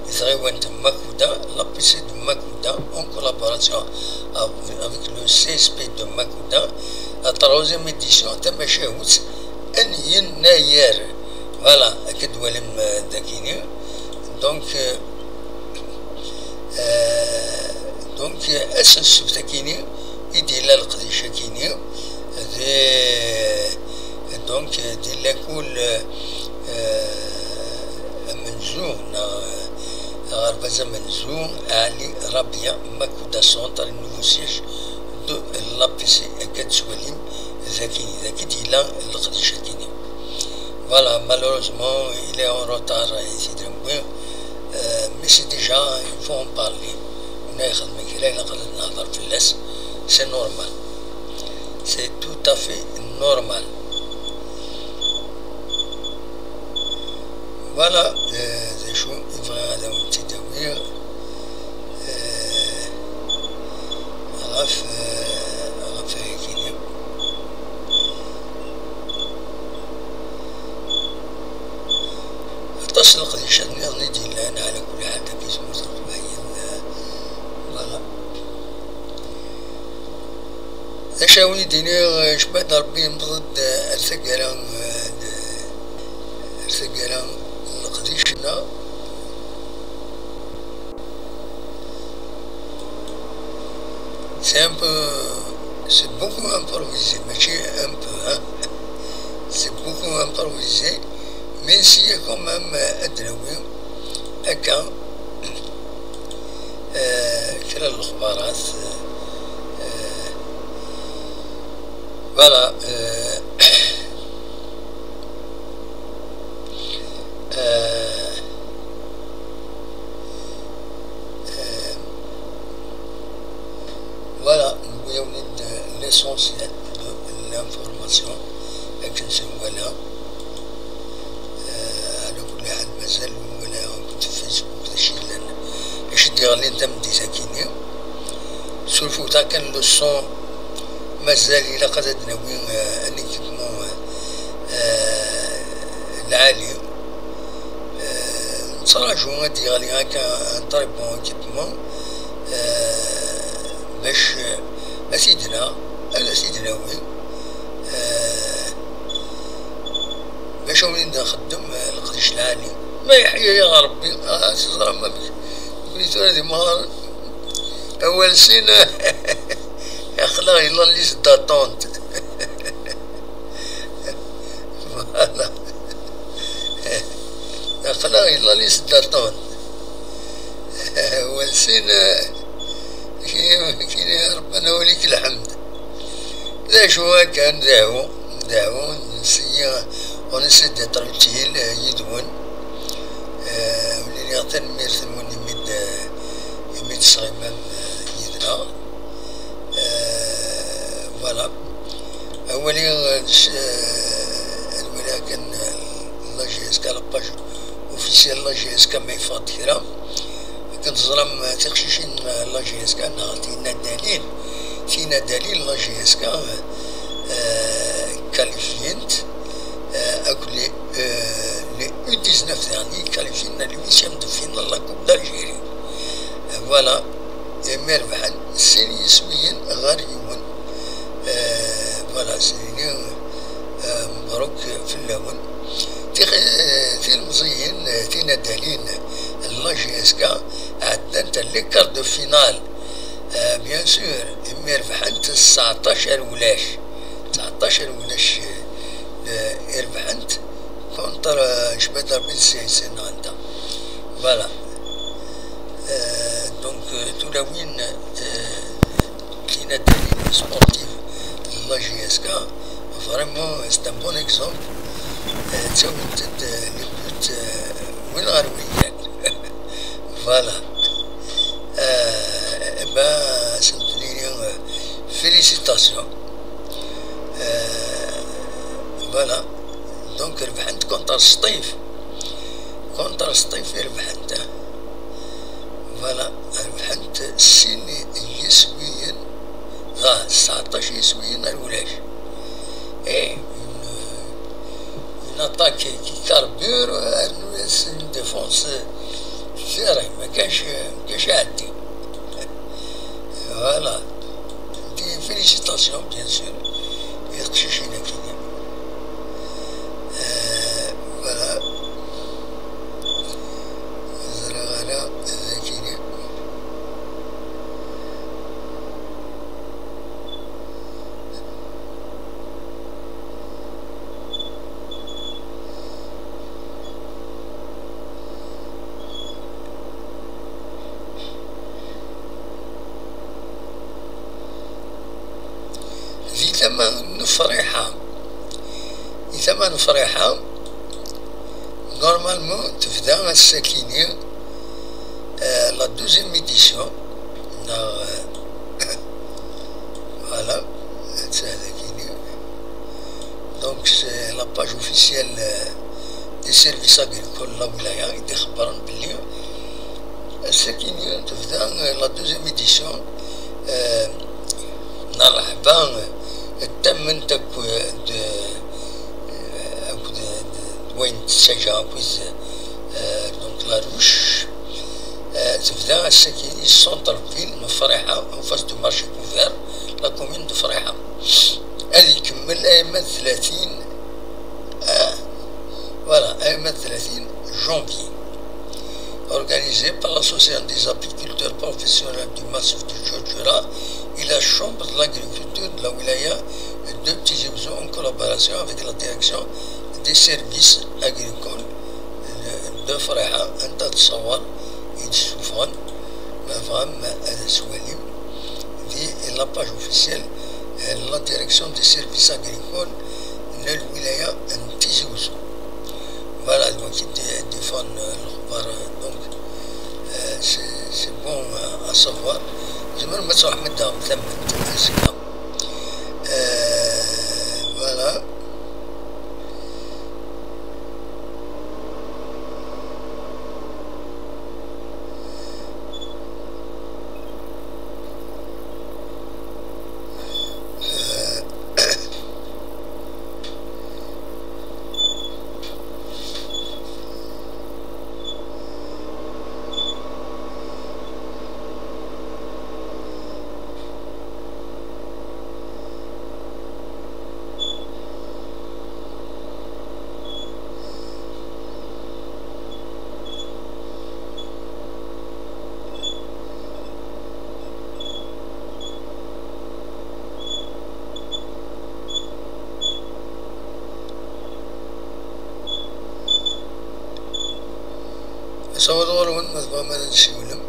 di tɣiwant n Makuda, l'A P C de Makuda, en collaboration av-, avec le C S P de Makuda, la troisième édition, tamacahut n yennayer. Voilà, akka d-twalim, eh, dagini. Donc, eh, Euh, donc, ass n ssebt akini i d-yella leqdic akini, di, donc, di lakul, euh, amenzu, neɣ aɣerbaz amenzu, Ali Rabia Makuda Centre, le nouveau siège de l'A P C, akka d-tettwalim, daki, daki d-yella leqdic akini. Voilà, malheureusement, il est en retard, i t-id-newwi. Euh, mais c'est déjà, il faut en parler. Win ay ixedmen kra, ilaq ad nehder fell-as. C'est normal. C'est tout à fait normal. Voilà, euh, d acu i bɣiɣ ad awen-tt-id-awiɣ, euh, ɣef, euh, ɣef wayagi-nni. Aṭas n leqdicat nniḍen i d-yellan, ɛla kulli ḥal, dagi tmurt n Leqbayel, euh, voilà. D acu ara wen-id-iniɣ, eh, cbad Rebbi yemmeḍ-d, eh, ar taggara, eh, ar taggara n leqdic-nneɣ. C'est un peu, c'est beaucoup improvisé, mačči un peu, hein. C'est beaucoup improvisé, mais nessaie quand même, eh, ad d-nawi akka, eh, kra n lexbarat, eh, voilà, eh, eh, eh, voilà, newwi-awen-d l'essentiel de l'information, akken s-nwala. Eh, ɛla kulli ḥal, mazal ur nwala akk deg Facebook d acu yellan, acu d-yeɣlin tameddit-agi-nni. Surfeɣ-d kan le son, mazal ilaq ad d-nawi, eh, un équipement, eh, lɛali. Eh, nettraǧu ad d-yeɣli akka un très bon équipement, eh, bac, eh, ad t-id-naɣ, ad t-id-nawi. Eh, Bac awen-id-nxeddem, eh, leqdic lɛali. Ma yeḥya-yaɣ Rebbi, ah, teẓram amek. Nekni tura d imɣaren. Awal sin, aql-aɣ yella liste d'attente. Voilà. Aql-aɣ yella liste d'attente. Awal sin, eh, kini, kini Rebbi, ad walik lḥemd. D acu akka, ndeɛɛu, ndeɛɛu, nessaie, on essaie d'être utile, euh, yid-wen. Euh, ur nini tanemmirt-nwen imi d, imi d-tesɣimam, euh, yid-neɣ. Euh, voilà. Awali, euh, s-, euh, ad waliɣ kan, euh, la J S K, la page officielle la J S K, ma yeffeɣ-d kra. Akken teẓram, tiqcicin n la J S K neɣ tinadalin, tinadalin n la J S K, eh, qualifient, eh, akk les, eh, les U dix-neuf derniers qualifient à l'huitième de finale la Coupe d'Algérie. Eh, voilà, imi rebḥen sin yiswiyen ɣer yiwen. Eh, voilà, s-nini, eh, mebruk fell-awen. Tix-, eh, tilmeẓyin, eh, tinadalin n la J S K ɛeddant les quarts de finale. Eh, bien sûr, imi rebḥent tseɛṭac ar ulac. Tseɛṭac ar ulac, eh, i rebḥent contre, eh, Jbad Rebbi d C S N Ɣanda. Voilà. Eh, donc, eh, tulawin, eh, tinadalin sportives n la J S K, vraiment, c'est un bon exemple. Eh, ttawint-d, eh, les buts, eh, win ɣer win kan. Voilà. Eh, ben, sent-nini, eh, félicitations. Eh, voilà. Donc, rebḥent contre Sṭif. Contre Sṭif i rebḥent. Voilà, rebḥent sin yiswiyen, ah, tseɛṭac yiswiyen ar ulac. Eh, une, une attaque qui carbure, rnu-yas une défense serrée, ma كانش، ما كانش يعدي. Voilà. Des félicitations, bien sûr, i teqcicin-agi-nni. Euh, voilà. Ẓriɣ ara d akini. Di tama n Friḥa, di tama n Friḥa, normalement, tebda ass-akini, euh, la douzième édition, neɣ, euh, Voilà, c'est ça. Donc, c'est la page officielle, euh, des services agricoles de la wilaya, i d-ixebbren belli ass-agi tebda, euh, la deuxième édition, euh, n rreḥba, euh, d tamemt akked, euh, akked, euh, d wayen tessaǧa akked, euh, donc la ruche. Euh, tebda ass-agi di centre-ville n Friḥa, en face du marché couvert, la commune de Friḥa. Ad ikemmel arma d tlatin, euh, voilà, arma d tlatin janvier. Organisé par l'Association des apiculteurs professionnels du massif du Djoudjoura et la Chambre de l'agriculture de la wilaya de Tizi Ouzou, en collaboration avec la direction des services agricoles de Friḥa. Anta تصور يتسوفون ما فهم هذا سواليم دي la page officielle, euh, la direction des services agricoles de la wilaya de Tizi Ouzou. Voilà, donc il dé-, défend, euh, le, donc, euh, c'est, c'est bon, euh, à savoir. Je me remets sur Ahmed Dam, Ahmed Dam. Euh, voilà. Asawaḍ ɣur-wen, ma tebɣam ad d-tessiwlem.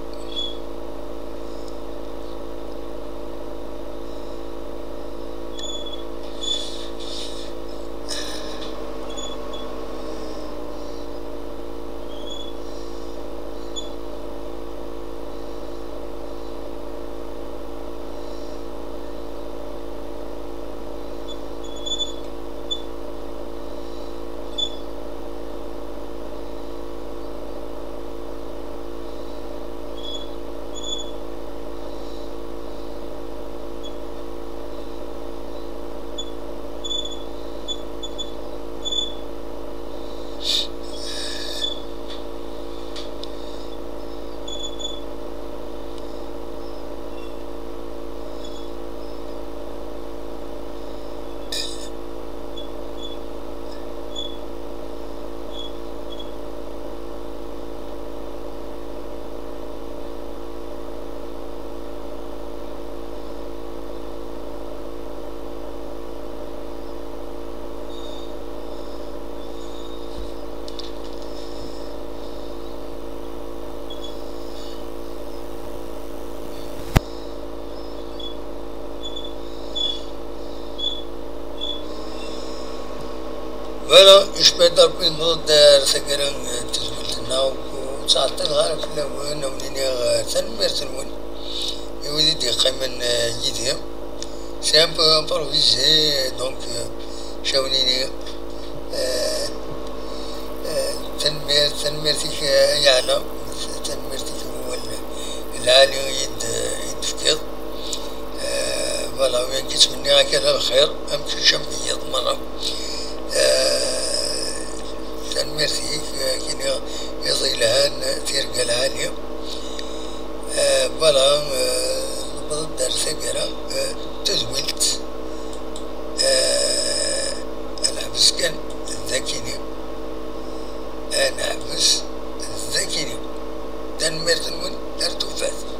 Voilà, icba-d akk inḍed ar taggara n tezmilt-nneɣ, ur ttɛeṭṭileɣ ara fell-awen, a wen-iniɣ, eh, tanemmirt-nwen i wid i d-yeqqimen, eh, yid-i. C'est un peu improvisé, donc, euh, je vais vous dire, euh, euh, tanemmirt, tanemmirt-ik, euh, ay Ɛla, tanemmirt-ik i wawal lɛali i d-, i d-tefkiḍ. Euh, voilà, win yettmenni-ak ala lxir, am kečč am wiyaḍ merra. Euh, tanemmirt-ik, euh, kini iḍ yelhan, tirga lɛali. Euh, voilà, euh, newweḍ-d ar taggara, euh, tadwilt, euh, ad neḥbes kan dakini, ad neḥbes dakini. Tanemmirt-nwen, ar tufat.